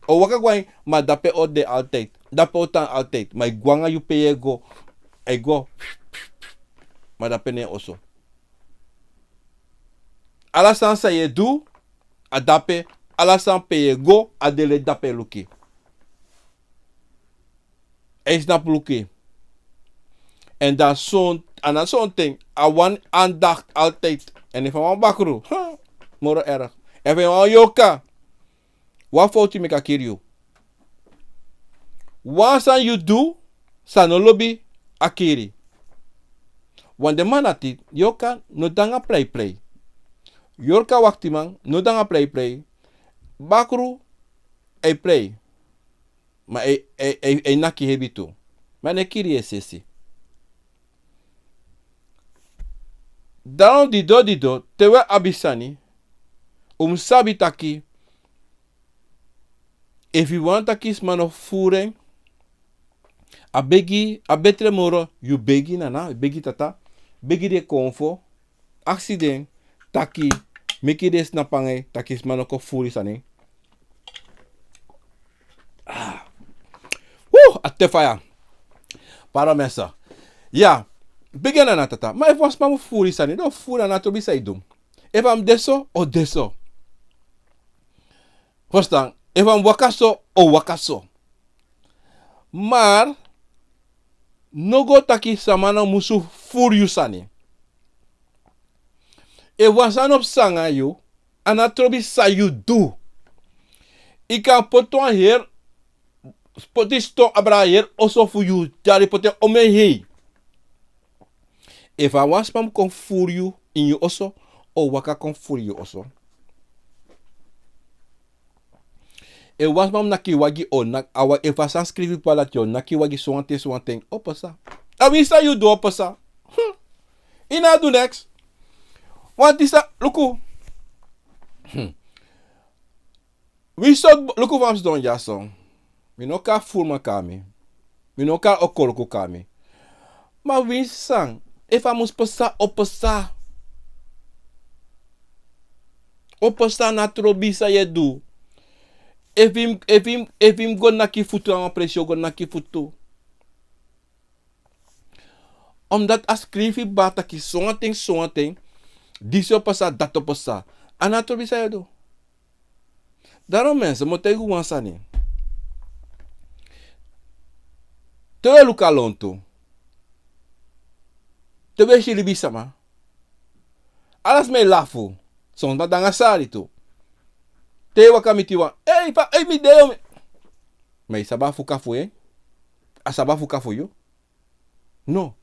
O waka go nanga yu, ma dape o de altijd. Dape o tan altijd. Ma a e go nanga yu pe yu e go. A e go. Ma dape na en oso. Ala sani san yu e du, a dape. Ala sani pe yu e go, a de leti dape e luku yu. A e snapu luku yu. Èn dan son, a na sonten, a wani aandacht altijd. Èn efu a wan bakru, ha, moro erg. Efu a wan yorka, wan fowtu meki a kiri yu. Wan sani yu du, san a no lobi, a kiri. Wan den man dati, yorka no de nanga pleiplei. Yorka, waktiman no de nanga pleiplei. Bakru e plei. Ma e, e, e, e naki hebi tu. Ma a no e kiri yu es'esi. Dan didon, didon, te wi abi sani, un mus sabi taki, efu yu wani taki sma no fufuru en, a begi, a betre moro yu begi nana, begi tata, begi den konfo, aksi den taki, meki den snapu nanga yu, taki sma no kon fufuru yu sani. Ah. Woo, a te faya. Pardon, mensen. Ya, begi nana tata. Ma efu wan sma mus fufuru yu sani, dan fufuru, a no trobi san yu du. Efu a mus de so, o de so. Verstaan? Efu a mus waka so, o waka so. Maar no go taki sama no musu fufuru yu sani. Efu wan sani no pasa nanga yu, a no trobi san yu du. Yu kan poti wan heri, poti ston abra heri oso fu yu, tyari poti en om en hei. Efu a wan sma mus kon fufuru yu ini yu oso, o waka kon fufuru yu oso. Efu wan sma mus naki yu wagi, o naki, a wa-, efu a sani skrifi papa dati, o naki yu wagi sowan ten, sowan ten, o pasa. A winsi san yu du, o pasa. Hmm. Yu no abi du neks. Wan disi, luku. Hmm. Wi so, luku fa mi sidon dyaso. Mi no kan fufuru man kon na mi. Mi no kan okoloku kon na mi. Ma winsi san, efu a mus pasa, o pasa. O pasa, a no trobi san yu e du. Efu yu mus, efu yu mus, efu yu mus go naki futu na wan presi, o go naki futu. Omdat a skrifi baka taki sowan ten, sowan ten, disi o pasa, dati o pasa. A no trobi san yu e du. Daarom mensen, mi o taigi un wan sani. Te wi e luku a lontu, te wi e si libisama, ala sma e lafu. Son sma de nanga sari tu. Te yu waka miti wan, ei, fa, ei, mi de yo, mi. Ma yu sabi a fuka fu en? A sabi a fuka fu yu? No.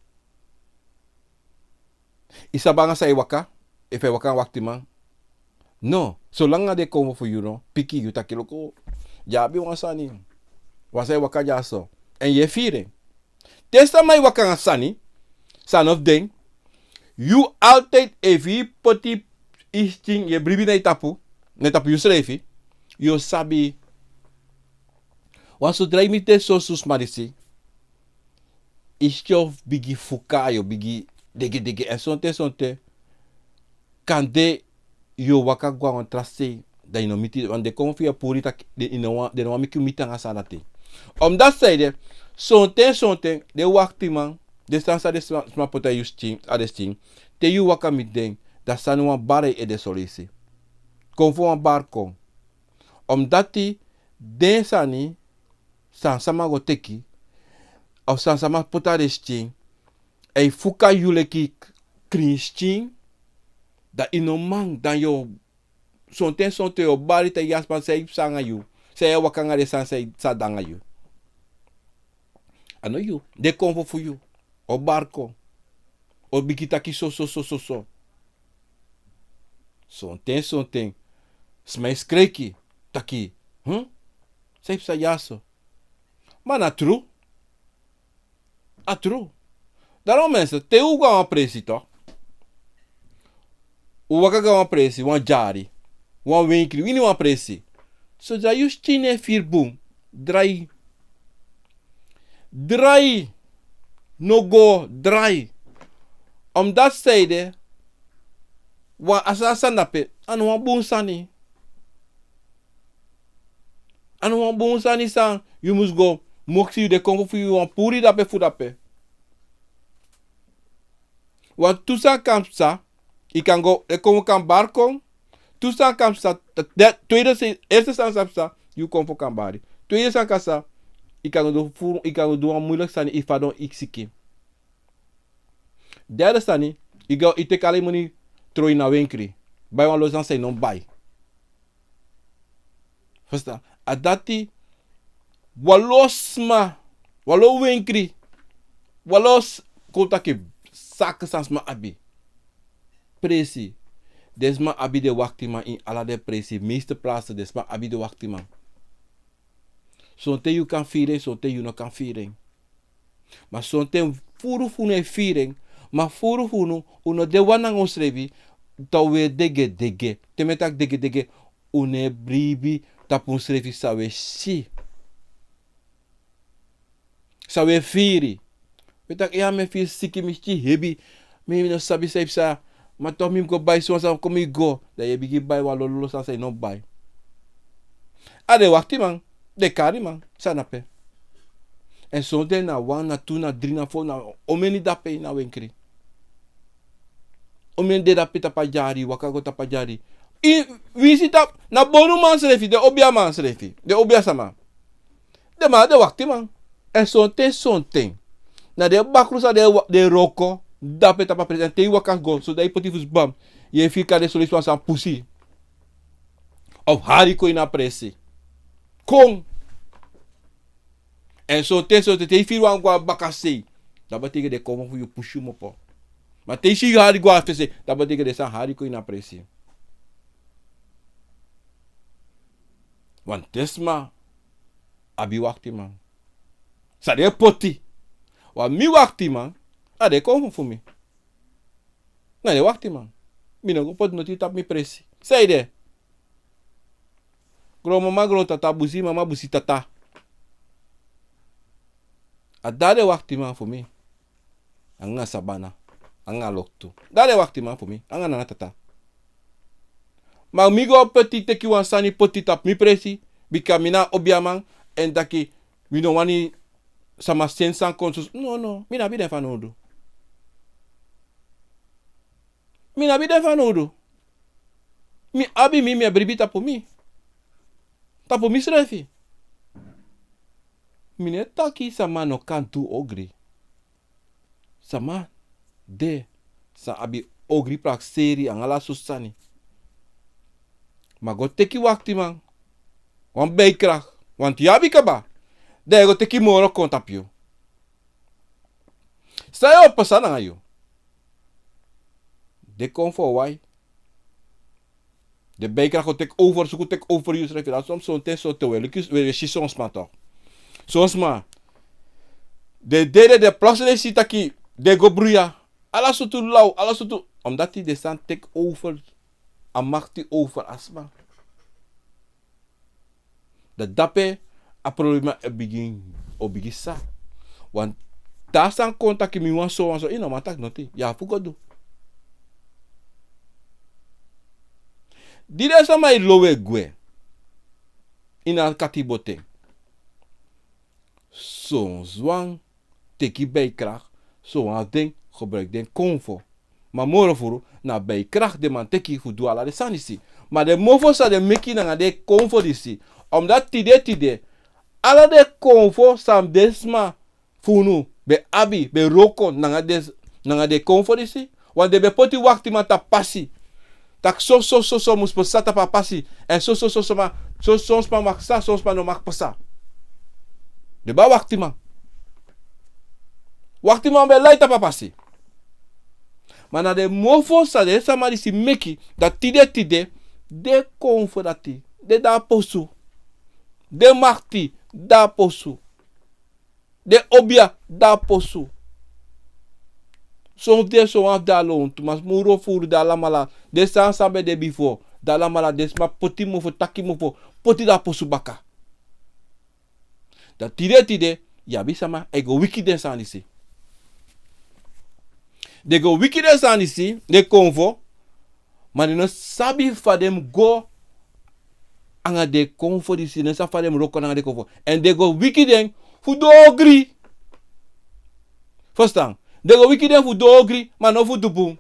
Yu sabi anga san yu e waka? Efu yu e waka anga waktiman? No. Solanga den e kon fu yu, no, piki yu taki luku, yu abi wan sani. Wan san e waka dyaso. Èn yu e firi en. Te sama e waka anga sani, san no fu den, yu altijd, efu yu poti yu skin, yu e bribi na yu tapu, na yu tapu yusrefi, yu o sabi. Wan sodra yu miti den soso sma disi, yu skin o bigin fuka, yu o bigin degedege, èn sonten, sonten kande yu o waka go na wan tra sei, dan yu no miti, want den e kon fu yu e puru yu taki, den, yu no wani, den no wani meki yu miti anga sani dati. Omdat san ede, sonten, sonten den waktiman, den sani san den sma, sma poti na yu skin, na den skin, te yu waka miti den, dan sani wan bari na yu ede soleisi. Kon fu wan bari kon. Omdat den sani san sama go teki, Of san sama poti na den skin, èn yu fuka yu leki krin skin, dan yu no man, dan yu o, sonten sonten yu o bari taigi a sma san e psa nanga yu, san e waka nanga den sani san e, san de nanga yu. A no yu, den konfo fu yu o bari kon, o bigin taki so, so, so, so, so. Sonten sonten sma e skreki taki, hm? San e psa dyaso? Ma na tru. A tru. Daarom mensen, te un go na wan presi toch. Un waka go na wan presi, wan dyari, wan wenkri, wini wan presi. Zodra yu skin no e firi bun, drai. Drai. No go, drai. Omdat san ede, wan a sani san de dape, a no wan bun sani. A no wan bun sani san yu mus go moksi yu, den konfo fu yu wani puru yu dape fu dape. Wan tu sani kan psa, yu kan go, den konfo kan bari kon. Tu sani kan psa, de, de, tweede se-, eerste sani san psa, yu konfo kan bari. Tweede sani kan psa, yu kan go du fu, yu kan go du wan muiliki sani, yu fadon, yu siki. Derde sani, yu go, yu teki ala yu moni, tron yu na wenkri, bai wan lo sani san yu no mus bai. Verstaan? A dati, wan lo sma, wan lo wenkri, wan lo s-, kon taki saki san sma abi. Presi. Den sma abi den waktiman ini ala den presi, meeste plaatsen den sma abi den waktiman. Sonten yu kan firi en, sonten yu no kan firi en. Ma sonten furu fu unu e firi en, ma furu fu unu, un no de wan nanga unsrefi, dan un e degedege. Te mi e taki degedege, un no e bribi tapu unsrefi san un e si. San un e firi. Un e taki, ya, mi e firi siki, mi skin hebi, mi, mi no sabi san e psa, ma toch mi mus go bai so wan sani, kon mi go. Dan yu e bigin bai wan lolo sani san yu no mus bai. A den waktiman, den kariman, san de dape. Èn sonten na wan, na tu, na dri, na fo, na omeni dape na wenkri. Omeni de dape tapu a dyari, waka go tapu a dyari. Yu, winsi tapu, na bonuman srefi, den obiaman srefi, den obia sama. Den man na den waktiman. Èn sonten, sonten, na den bakru san den wa-, den wroko dape tapu a presi. Èn te yu waka go, so dan yu poti fu sbam, yu e firi kande solisma san pusi. Of hari kon ini a presi. Kon. Èn sonten, sonten, te yu firi wan go na bakasei, dan betekent den konfo fu yu pusi yu kmopo. Ma te yu si yu hari go na fesi, dan betekent den sani hari kon ini a presi. Want den sma abi waktiman. San den e poti. Want mi waktiman, na den konfo fu mi. Na den waktiman. Mi no go poti noti tapu mi presi. San ede? Gronmama, grontaata, busi mama, busi tata. A dati den waktiman fu mi. Anga sabana, anga loktu. Dati den waktiman fu mi, anga nana, tata. Ma mi go poti, teki wan sani poti tapu mi presi, bika mi na obiaman, èn taki mi no wani sama seni sani kon so. No, no, mi no abi den fanowdu. Mi no abi den fanowdu. Mi abi mi, mi e bribi tapu mi. Tapu misrefi. Mi no e taki sama no kan du ogri. Sama de san abi ogri prakseri anga ala sortu sani. Ma go teki waktiman, wan bijkracht, want yu abi kaba, dan yu go teki moro kon tapu yu. San yu o pasa nanga yu? Den konfo o wai. Den bijkracht o teki over, suku teki over yusrefi. Dan son, sonten, sonten wi e luku, wi e si son sma toch. Son sma, den dede, den plotseling si taki den go bruya. Ala sortu law, ala sortu, omdat den sani teki over, a makti over a sma. Dan dape a problema e bigin, o bigin sa. Want te a sani kon taki mi wani so, wani so, yu no man taki noti, yu abi fu go du. Di den sama e lowe gwe ini a katibo ten, son sma teki bijkracht, son wan fu den gebruik den konfo. Ma moro furu na bijkracht den man teki fu du ala den sani disi. Ma den mofo san den meki nanga den konfo disi. Omdat tide, tide, ala den konfo san den sma fu unu ben abi, ben wroko nanga den, nanga den konfo disi. Want den ben poti waktiman tapu pasi. Tak' so, so, so, so mus pasa tapu a pasi. Èn so, so, so, so, ma, so, son sma mag pasa, son sma no mag pasa. Den ben abi waktiman. Waktiman ben lai tapu a pasi. Ma na den mofo san den sama disi meki, dati tide, tide, den konfo dati, den de na posu. Den makti de na posu. Den obia de na posu. Son fu den, son wan fu den a lontu, ma moro furu den alamala. Den sani san ben de bifo, den alamala den sma poti mofo, taki mofo, poti den a posu baka. Dan tide, tide, yu abi sama e go wiki den sani disi. Den go wiki den sani disi, den konfo, ma den no sabi fa den mus go anga den konfo disi, den no sabi fa den mus wroko nanga den konfo. Èn den go wiki den fu du ogri. Ferstan? Den go wiki den fu du ogri, ma no fu du bun.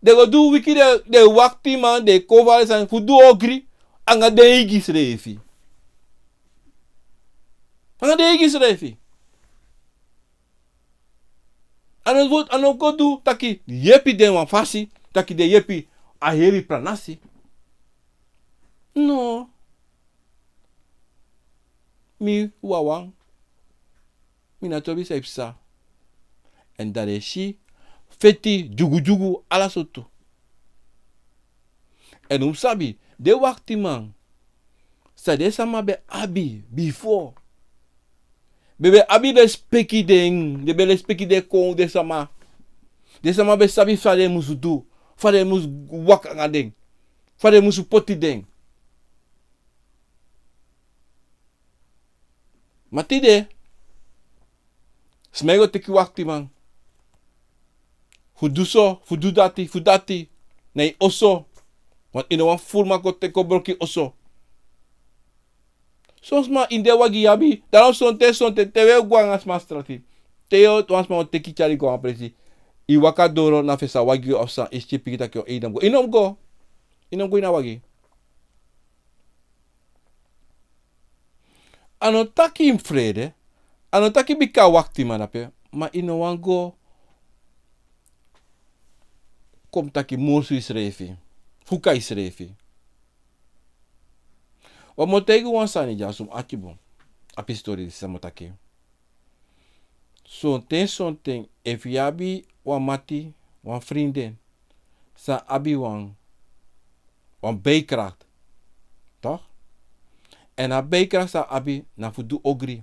Den go du wiki den, den waktiman, den konfo, ala sani fu du ogri anga den eigi srefi. Anga den eigi srefi. A no go, a no go du taki yepi den wan fasi, taki den yepi a heri pranasi. No. Mi wawan, mi na tobi san e psa. Èn dan den si feti, dyugudyugu, ala sortu. Èn un sabi, den waktiman san den sama ben abi bifo, ben, ben abi lespeki den, den ben lespeki den kon, den sama. Den sama ben sabi fa den mus du, fa den mus waka anga den, fa den mus poti den. Ma tide, sma e go teki waktiman fu du so, fu du dati, fu dati, na yu oso. Want yu no wani furu man kon teki kon broko yu oso. Son sma ini den wagi yu abi, dan sonten, sonten, te wi e go anga sma strati. Te yu, wan sma o teki tyari go a wan presi. Yu waka doro na fesi a wagi of san, yu si pikin taki yu o eidem go. Yu no mus go. Yu no mus go ini a wagi. A no taki yu mus frede, a no taki bika a waktiman de ape, ma yu no wani go kon taki morsu yusrefi, fuka yusrefi. Wan mi o taigi wan sani dya so mi ati bun. A pistori disi san mi o taki. Sonten, sonten, efu yu abi wan mati, wan frinden, san abi wan, wan bijkracht, toch? Èn a bijkracht san a abi na fu du ogri.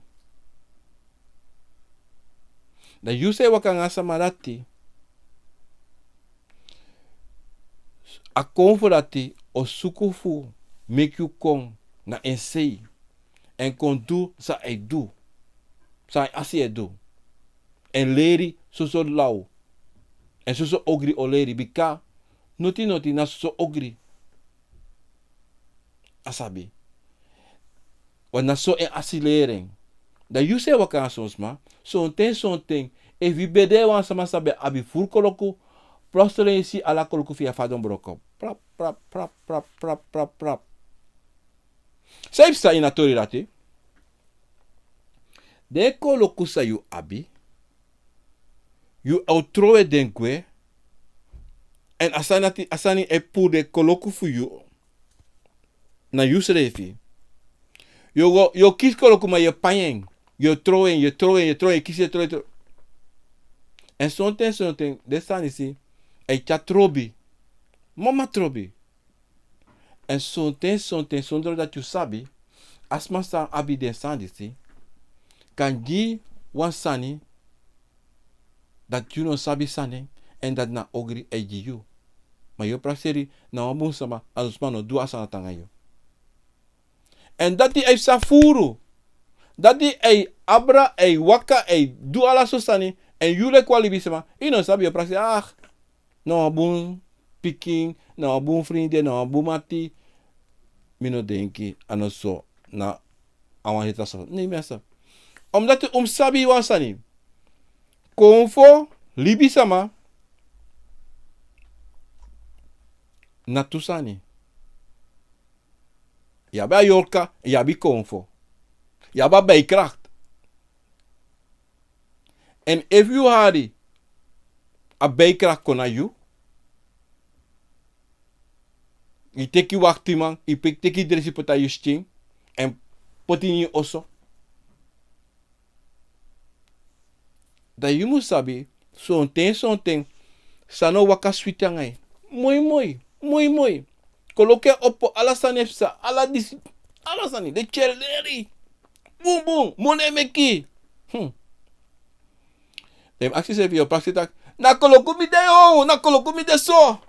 Dan yu san e waka anga a sama dati, a konfo dati o suku fu meki yu kon na en sei. Èn kon du san a e du. San a asi e du. Èn leri soso law. Èn soso ogri o leri bika noti noti na soso ogri a sabi. Want na so en asi leri en. Dan yu san e waka anga son sma, sonten, sonten, efu yu ben de wan sama san ben abi furu koloku, plotseling yu si ala koloku fu yu a fadon broko. Prap, prap, prap. San e psa ini a tori dati? Den koloku san yu abi, yu o trowe den gwe, èn a sani dati, a sani e puru den koloku fu yu na yusrefi. Yu o go, yu o kisi koloku ma yu e pai en. Yu o trowe en, yu o trowe en, yu o trowe en, yu kisi, yu o trowe, trowe. Èn sonten, sonten, den sani disi e tyari trobi. Mama trobi. Èn sonten, sonten, sondro dati yu sabi, a sma san abi den sani disi kan gi wan sani dati yu no sabi san na en, èn dati na ogri e gi yu. Ma yu o prakseri na wan bun sama, a sma no du a sani dati nanga yu. Èn dati e psa furu. Dati e abra, e waka, e du ala so sani, èn yu leki wan libisma, yu no sabi, yu o prakseri, ah, na wan bun pikin, na wan bun frinden, na wan bun mati. Mi no denki, a no so, na a wan heri tra so. Ne, mi a sa. Omdati un mus sabi wan sani. Konfo, libisma, na tu sani. Yu abi a yorka, yu abi konfo. Yu abi a bij kracht, Èn efu yu hari a bijkracht kon na yu, yu teki waktiman, yu pe-, teki dresi poti na yu skin, èn poti ini yu oso. Dan yu mus sabi, sonten, sonten, san no waka switi nanga yu. Moi, moi, moi, moi. Koloku e opo, ala sani e psa, ala disi, ala sani, den tyari leri. Bun, bun, moni e meki. Hmm. Den aksi srefi yu o prakseri taki, na koloku mi de yo, na koloku mi de so.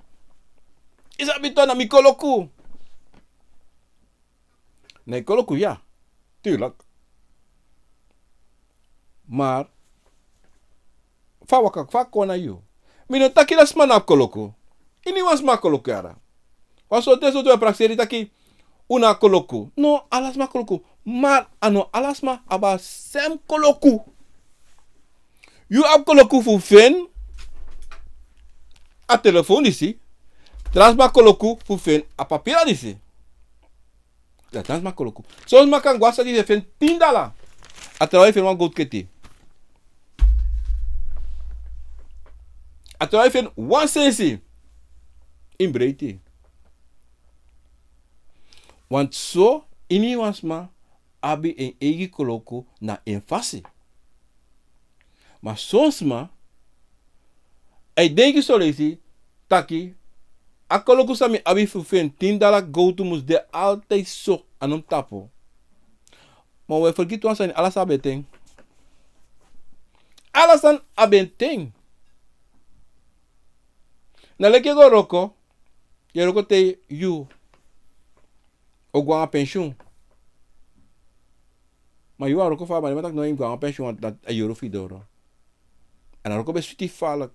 Yu sabi tok, na mi koloku. Na yu koloku ya. Tuurlijk. Maar fa a waka, fa a kon na yu. Mi no taki a sma no abi koloku. Iniwan sma koloku yara. Wan sortu, sortu e prakseri taki un no abi koloku. No, ala sma koloku. Maar a no ala sma abi a sem koloku. Yu abi koloku fu feni a telefon disi. Tra sma koloku fu feni a papira disi. Ya, tra sma koloku. Son sma kan go a sani, yu e feni tin dala. A trawan yu e feni wan gowtu keti. A trawan yu e feni wan sensi. Yu mus breiti. Want so, iniwan sma abi en eigi koloku na en fasi. Ma son sma e denki son leisi taki, a koloku san mi abi fu feni tin dala gowtu mus de altijd so a no mus tapu. Ma un e fergiti wan sani, ala sani abi en ten. Ala sani abi en ten. Na leki yu e go wroko, yu e wroko te yu o go nanga pensioen. Ma yu wani wroko fu a man, den man taki no, yu mus go nanga pensioen, want dati a yuru fu yu doro. Èn a wroko ben switi falek.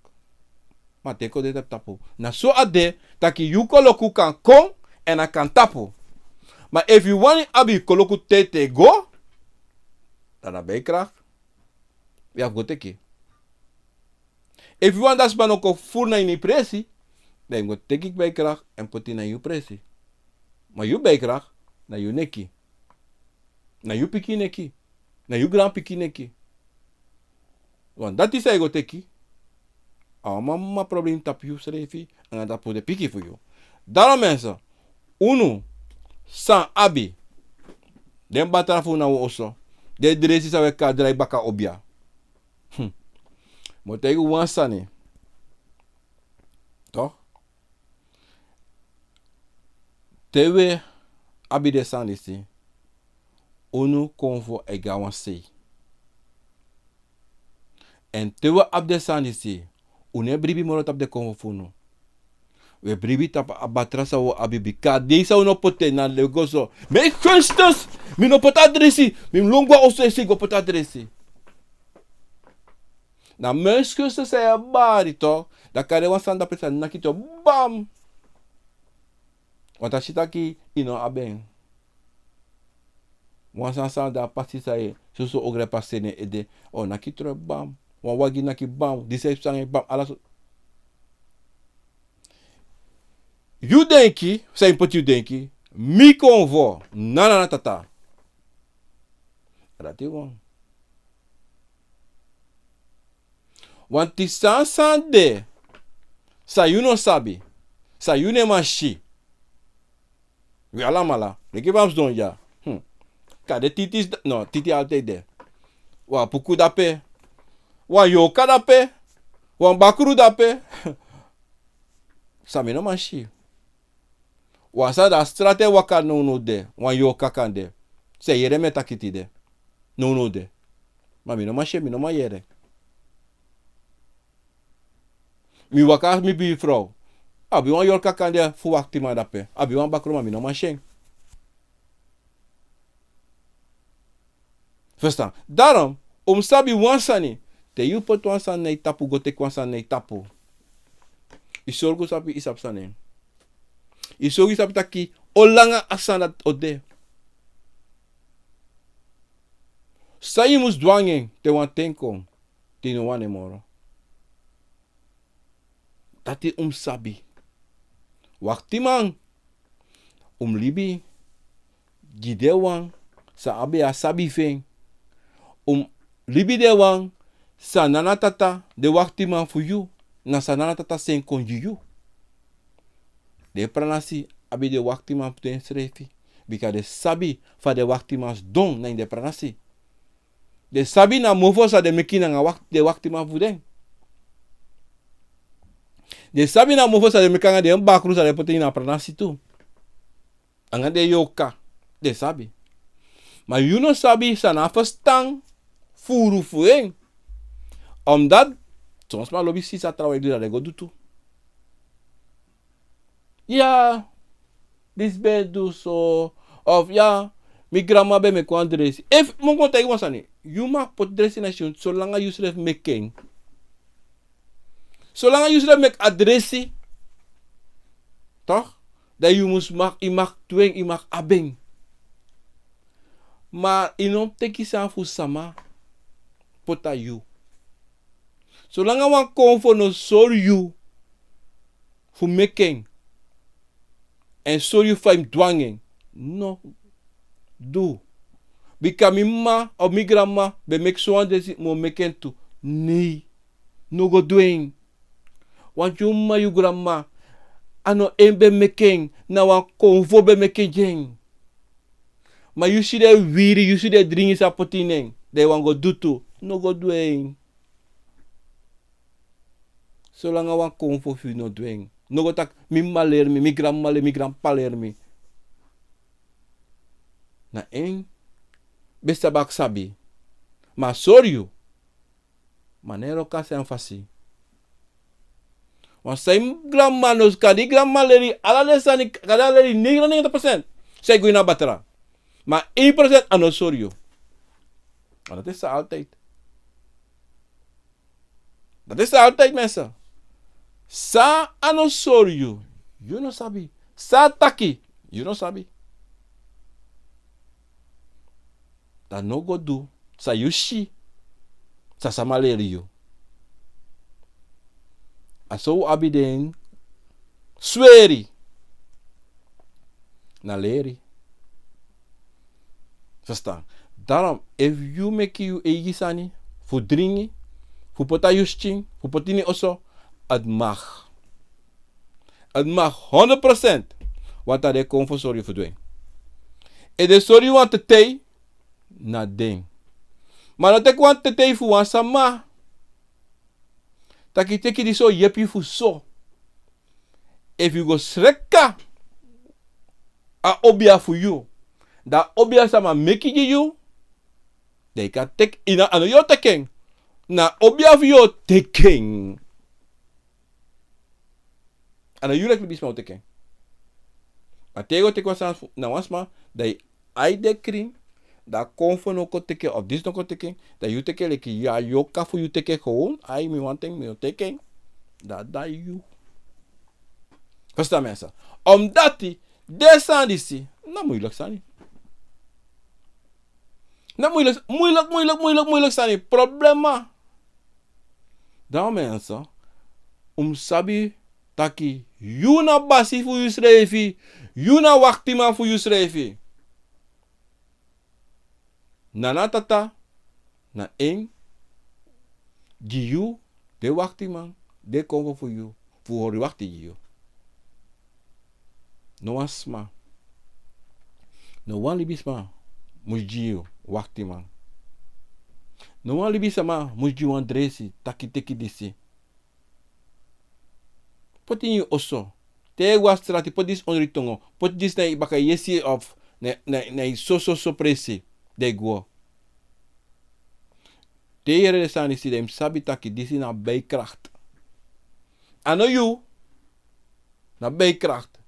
Ma te kon de tapu tapu. Na so a de, taki yu koloku kan kon, èn a kan tapu. Ma efu yu wani abi yu koloku te te go, dan na bijkracht yu abi fu go teki. Efu yu wani dati sma no kon furu na ini yu presi, dan yu mus go teki bijkracht èn poti na yu presi. Ma yu bijkracht, na yu neki. Na yu pikin neki. Na yu granpikin neki. Want dati san yu go teki, a o mama problem tapu yusrefi, anga tapu den pikin fu yu. Daarom mensen, unu san abi den batra fu unu na un oso, den dresi san wi e kon drai baka obia. Hmm. Mi o taigi un wan sani. Toch? Te wi abi den sani disi, unu konfo e go na wan sei. Èn te wi abi den sani disi, unu no e bribi moro tapu den konfo fu unu. Wi e bribi tapu a batra san wi abi, bika a dei san unu o poti en na leki so. Mi e Augustus, mi no poti a dresi, mi lon go na oso e sei go poti a dresi. Na mi e Augustus san yu e bari toch, dan kande wan sani dape sa naki yu bam. Want a si taki yu no abi en. Wan sani san de a pasi san yu, soso ogri e pasa na en ede. O naki yu bam. Wan wagi naki bam. Disi e psa nanga yu bam. Ala so. Yu denki, san yu poti yu denki. Mi konfo, nana na tata. Dati wan. Want san san de, san yu no sabi, san yu no e man si. Wi alamala, leki fa mi sidon ya. Hmm. Kande titi, no, titi altijd de. Wan puku dape, wan yorka dape, wan bakru dape. San mi no man si. Wan sani de a strati e waka nownow de, wan yorka kande. San e yere mi e taki tide. Nownow de. Ma mi no man si en, mi no man yere. Mi waka, mi buurvrouw. Abi wan yorka kande fu waktiman dape. Abi wan bakru, ma mi no man si en. Verstaan? Daarom, un mus sabi wan sani. Te yu poti wan sani na yu tapu, go teki wan sani na yu tapu. Yu sorgu sabi, yu sabi san na en. Yu sorgu yu sabi taki, on langa a sani dati o de. San yu mus du nanga en, te wan ten kon, te yu no wani en moro. Dati un mus sabi. Waktiman, un mus libi gi den wan san abi a sabi fu en. Un mus libi den wan San Nana Tata, den waktiman fu yu, na san Nana Tata seni kon gi yu. Den pranasi abi den waktiman fu densrefi, bika den sabi fa den waktiman sidon na ini den pranasi. Den sabi na mofo san den meki nanga wak-, den waktiman fu den. Den sabi na mofo san den meki nanga den bakru san den poti ini a pranasi tu. Nanga den yoka, den sabi. Ma yu no sabi san na a ferstan furu fu en. Omdat son sma lobi si san trawan e du, dan den go du tu. Ya, disi ben du so. Of ya, mi granma ben meki wan dresi. Efu mi o kon taigi wan sani, yu mag poti dresi na yu sikin solanga yusrefi meki en. Solanga yusrefi meki a dresi, toch, dan yu mus mag, yu mag du en, yu mag abi en. Ma yu no mus teki sani fu sama poti na yu. Solanga wan konfo no sori yu fu meki en, èn sori yu fa yu mus du nanga en, no du. Bika mi m'ma of mi granma ben meki sowan dresi, mi o meki en tu. Nei, no go du en. Want yu m'ma, yu granma, a no en ben meki en, na wan konfo ben meki en gi en. Ma yu si den wiri, yu si den dringi san a poti ini en, dan yu wani go du tu, no go du en. Solanga wan konfo fu yu no du en. No go taki, mi m'ma leri mi, mi granma leri mi, mi granpa leri mi. Na en ben sabi a sabi. Ma a sori yu. Ma no e wroko a sani fasi. Want san yu granma no, kande yu granma leri yu ala den sani, kande a leri yu negenennegentig procent san e go ini a batra. Ma één procent a no sori yu. A no te sa altijd. Dati e sa altijd, mensen. San a no sori yu, yu no sabi. San a taki, yu no sabi. Dan no go du san yu si, san sama leri yu. A so un abi den sweri. Na leri. Verstaan? Daarom, efu yu meki yu eigi sani, fu dringi, fu poti na yu sikin, fu poti ini oso, het mag. Het mag honderd procent. Want a de kon fu sori yu fu du en. Efu den sori yu wan tetei, na den. Ma no teki wan tetei fu wan sama. Taki teki disi o yepi yu fu so. Efu yu go sreka a obia fu yu, dan a obia sama meki gi yu, dan yu kan teki, yu no, a no yu o teki en. Na a obia fu yu o teki en. A no yu leki libisma o teki en. Ma te yu go teki wan sani fu, na wan sma, dan yu ai de krin, dan a konfo no kon teki en, of disi no kon teki en, dan yu teki en leki yu a yoka fu yu teki en gewoon, ai mi wani teki en, mi o teki en. Dan a de yu. Verstaan mensen? Omdat den sani disi, na moeilijk sani. Na moeilijk, moeilijk, moeilijk, moeilijk, moeilijk sani. Problema. Dan mensen, un mus sabi taki yu na basi fu yusrefi, yu na waktiman fu yusrefi. Nana Tata, na en gi yu den waktiman, den konfo fu yu, fu hori wakti gi yu. No wan sma, no wan libisma mus gi yu waktiman. No wan libisma mus gi wan dresi taki teki disi. Poti ini yu oso. Te yu e go na strati, poti disi ondro yu tongo. Poti disi na yu baka yesi of na, na, na yu so, so, so presi. Dan yu go. Te yu yere den sani disi, dan yu mus sabi taki disi na bijkracht. A no yu, na bijkracht.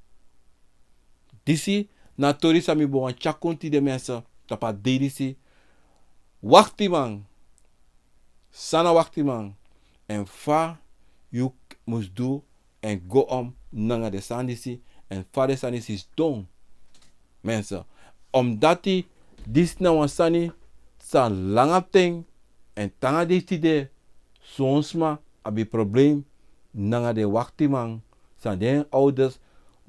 Disi na tori san mi bo wani tyari kon tide mensen, tapu a dei disi. Waktiman. San na waktiman, èn fa yu mus du èn go om nanga den sani disi, èn fa den sani disi sidon. Mensen, omdati disi na wan sani san langa ten, èn te nanga dei tide, son sma abi problem nanga den waktiman, san den ouders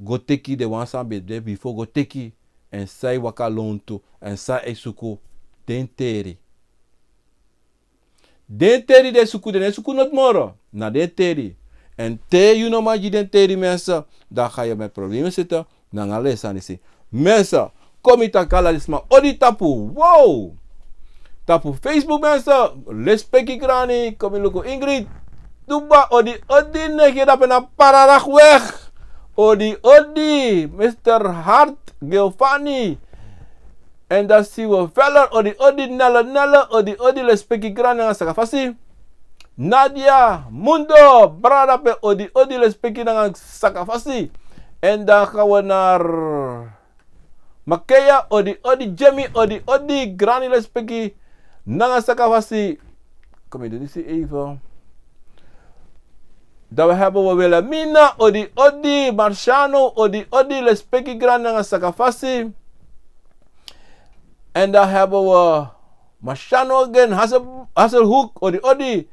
go teki, den wan san ben de bifo go teki, èn san e waka lontu, èn san e suku den teri. Den teri den suku, den e suku noti moro. Na den teri. Èn te yu no man gi den teri, mensen, dan ga yu met probleme zitten nanga lesi sani disi. Mensen, kon mi taki ala den sma odi tapu. Wow! Tapu Facebook, mensen, lespeki grani, kon mi luku Ingrid Duba, odi odi, negi dape na Pararagweg. Odi odi, mister Hart Giovanni. Èn dan si wi Veller, odi odi, Nelle Nelle, odi odi, lespeki grani nanga sakafasi. Nadia Mundo, brada dape, odi odi, lespeki nanga sakafasi. Èn dan gaan wi naar Makeya, odi odi, Jimmy, odi odi, grani, lespeki nanga sakafasi. Kom, mi du disi even. Dan we hebben we Wilhelmina, odi odi, Marciano, odi odi, lespeki grani nanga sakafasi. En dan hebben we Marciano again, Hassel, Hasselhoek, odi odi.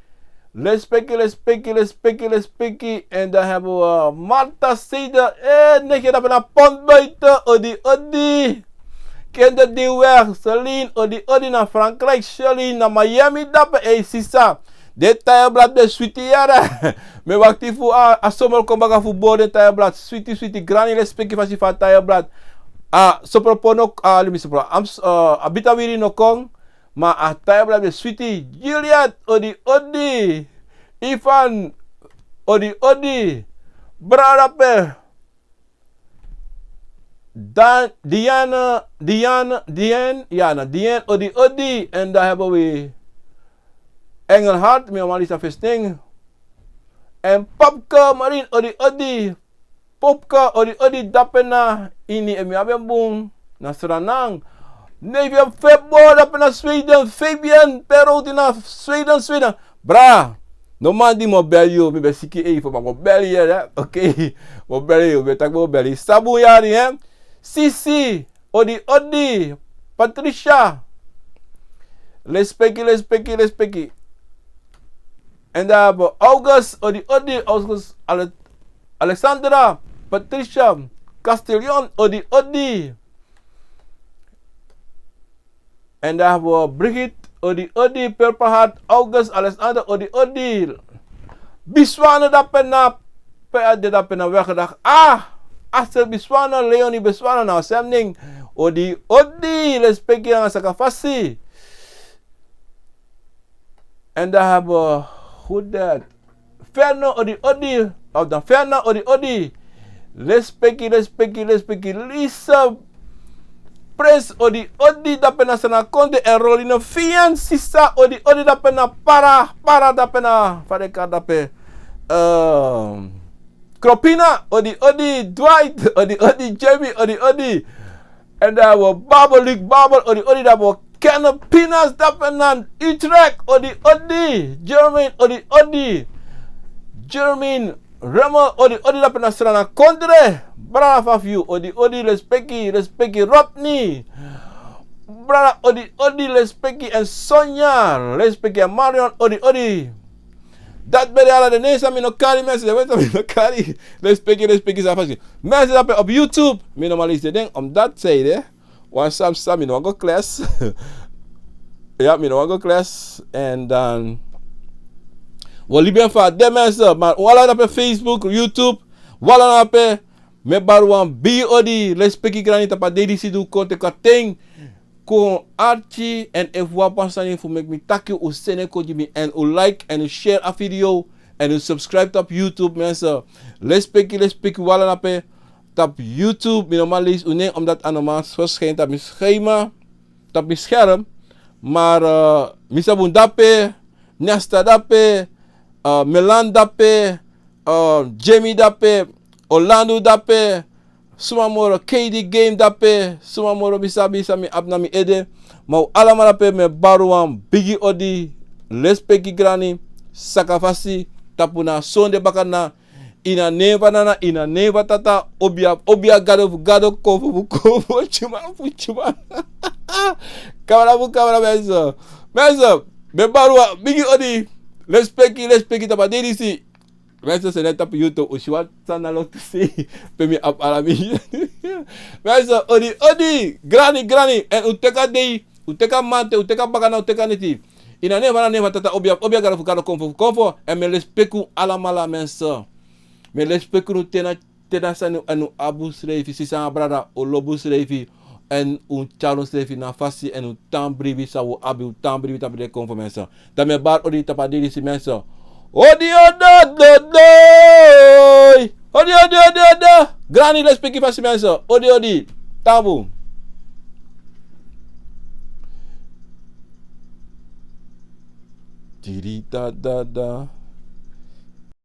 Lespeki, lespeki, lespeki, lespeki. En dan hebben we Marta Seder. Eh, negi dape na Pont Buiten, odi odi. Kinder die weg, Celine, odi odi, na Frankrijk, Shelly, na Miami dape, eh, sisa. Den taya blad ben switi yara. Mi e wakti fu a, a somro kon baka fu bori den taya blad. Switi, switi, grani, lespeki fasi fu a taya blad. A somro pono, a limi somro. Am, eh, a bita wiri no kon. Ma a taya blad ben switi. Juliet, odi odi. Ivan, odi odi. Brada dape. Dan, Diane, Diane, Diane, ja, na Diane, odi odi. En dan hebben we Engelhard, mi o man lisi a festing. En Papke Marin, odi odi. Popke, odi odi, dape na ini, en mi abi en bun na Sranan. Neef Febo, dape na Sweden, Fabian Perot na Sweden, Sweden. Bra, no man di mi o beli yu, mi ben siki even, ma mi o beli yu, hè? Oké, mi o beli yu, mi ben taki mi o beli yu. Sabi un yari, hè? Sisi, odi odi, Patricia. Lespeki, lespeki, lespeki. En dan hebben we August, odi odi, August Ale-, Alexandra, Patricia, Castellon, odi odi. En dan hebben we Brigitte, odi odi, Purple Heart, August, Alexander, odi odi. Biswana dape na, pe a de dape na weggedacht. Ah, Astrid Biswana, Leonie Biswana, na sem nen. Odi odi, lespeki nanga sakafasi. En dan hebben we, hoe dat? Ferno, odi odi. Of dan Ferno, odi odi. Lespeki, lespeki, lespeki. Lisa Prince, odi odi, dape na Sanakonde. En Rolino Fian, sisa, odi odi, dape na Para, Para, dape na Fadeka, dape. Ehm, Kropina, odi odi, Dwight, odi odi, Jamie, odi odi. En dan hebben we Babel, Luc Babel, odi odi, dan hebben we Kenneth Pinas, dape na Utrecht, odi odi. Jermaine, odi odi. Jermaine Remmel, odi odi, dape na Sranan Kondre. Brada Fafiu, odi odi, lespeki, lespeki, Rodney. Brada, odi odi, lespeki, en Sonja, lespeki, en Marion, odi odi. Dat ben ala den nen san mi no kari, mensen, den nen san mi no kari. Lespeki, lespeki, sakafasi. Mensen, dape op YouTube, mi no man lisi den, omdat zij de, wan san san, mi no wan go kles. Ja, mi no wan go kles. En dan, wi o libi en fa den, mensen, maar wi ala dape Facebook, YouTube, wi ala dape, mi e bari wan bigi odi, lespeki grani, tapu a dei disi di un kon teki a ten kon arki, en efu wan pasi sani fu meki mi taki, un seni en kon gi mi, en un like, en un share a video, en un subscribe tapu YouTube, mensen. Lespeki, lespeki, wi ala dape tapu YouTube, mi no man lisi un nen, omdat a no man verschijnen tapu mi schema, tapu mi scherm. Maar, eh, mi sabi un dape, Nesta dape, eh, Melan dape, eh, Jamie dape, Orlando dape, suma moro, K D Game dape, suma moro, mi sabi san mi abi na mi ede. Ma un alamala dape, mi e bari wan bigi odi, lespeki grani, sakafasi, tapu na sonde bakadina, ini a nen fu Nana, ini a nen fu Tata, obia, obia, Gado fu gado, Kofu fu kofu, Tyuma fu tyuma. Kamera fu kamera, mensen. Mensen, mi e bari wan bigi odi, lespeki, lespeki, tapu a dei disi. Mensen, seni en tapu YouTube, un si wan sani na loktu sei, pe mi abi ala mi. Mensen, odi, odi, grani, grani, en un teki a dei, un teki a mamanten, un teki a bakadina, un teki a neti. Ini a nen fu a nen fu a Tata, obia, obia Gado fu Gado, konfo fu konfo. Èn mi e lespeki un alamala, mensen. Mi e lespeki un te na, te na san un abi un srefi, sisa, brada, un lobi un srefi. Èn un tyari un srefi na fasi, èn un tan bribi san un abi, un tan bribi tapu den konfo, mensen. Dan mi e bari odi tapu a didisi, mensen. Odi, odi, odi, odi. Odi, odi, odi, odi. Grani, lespeki fasi, mensen. Odi, odi. Tabu. Diri da da da.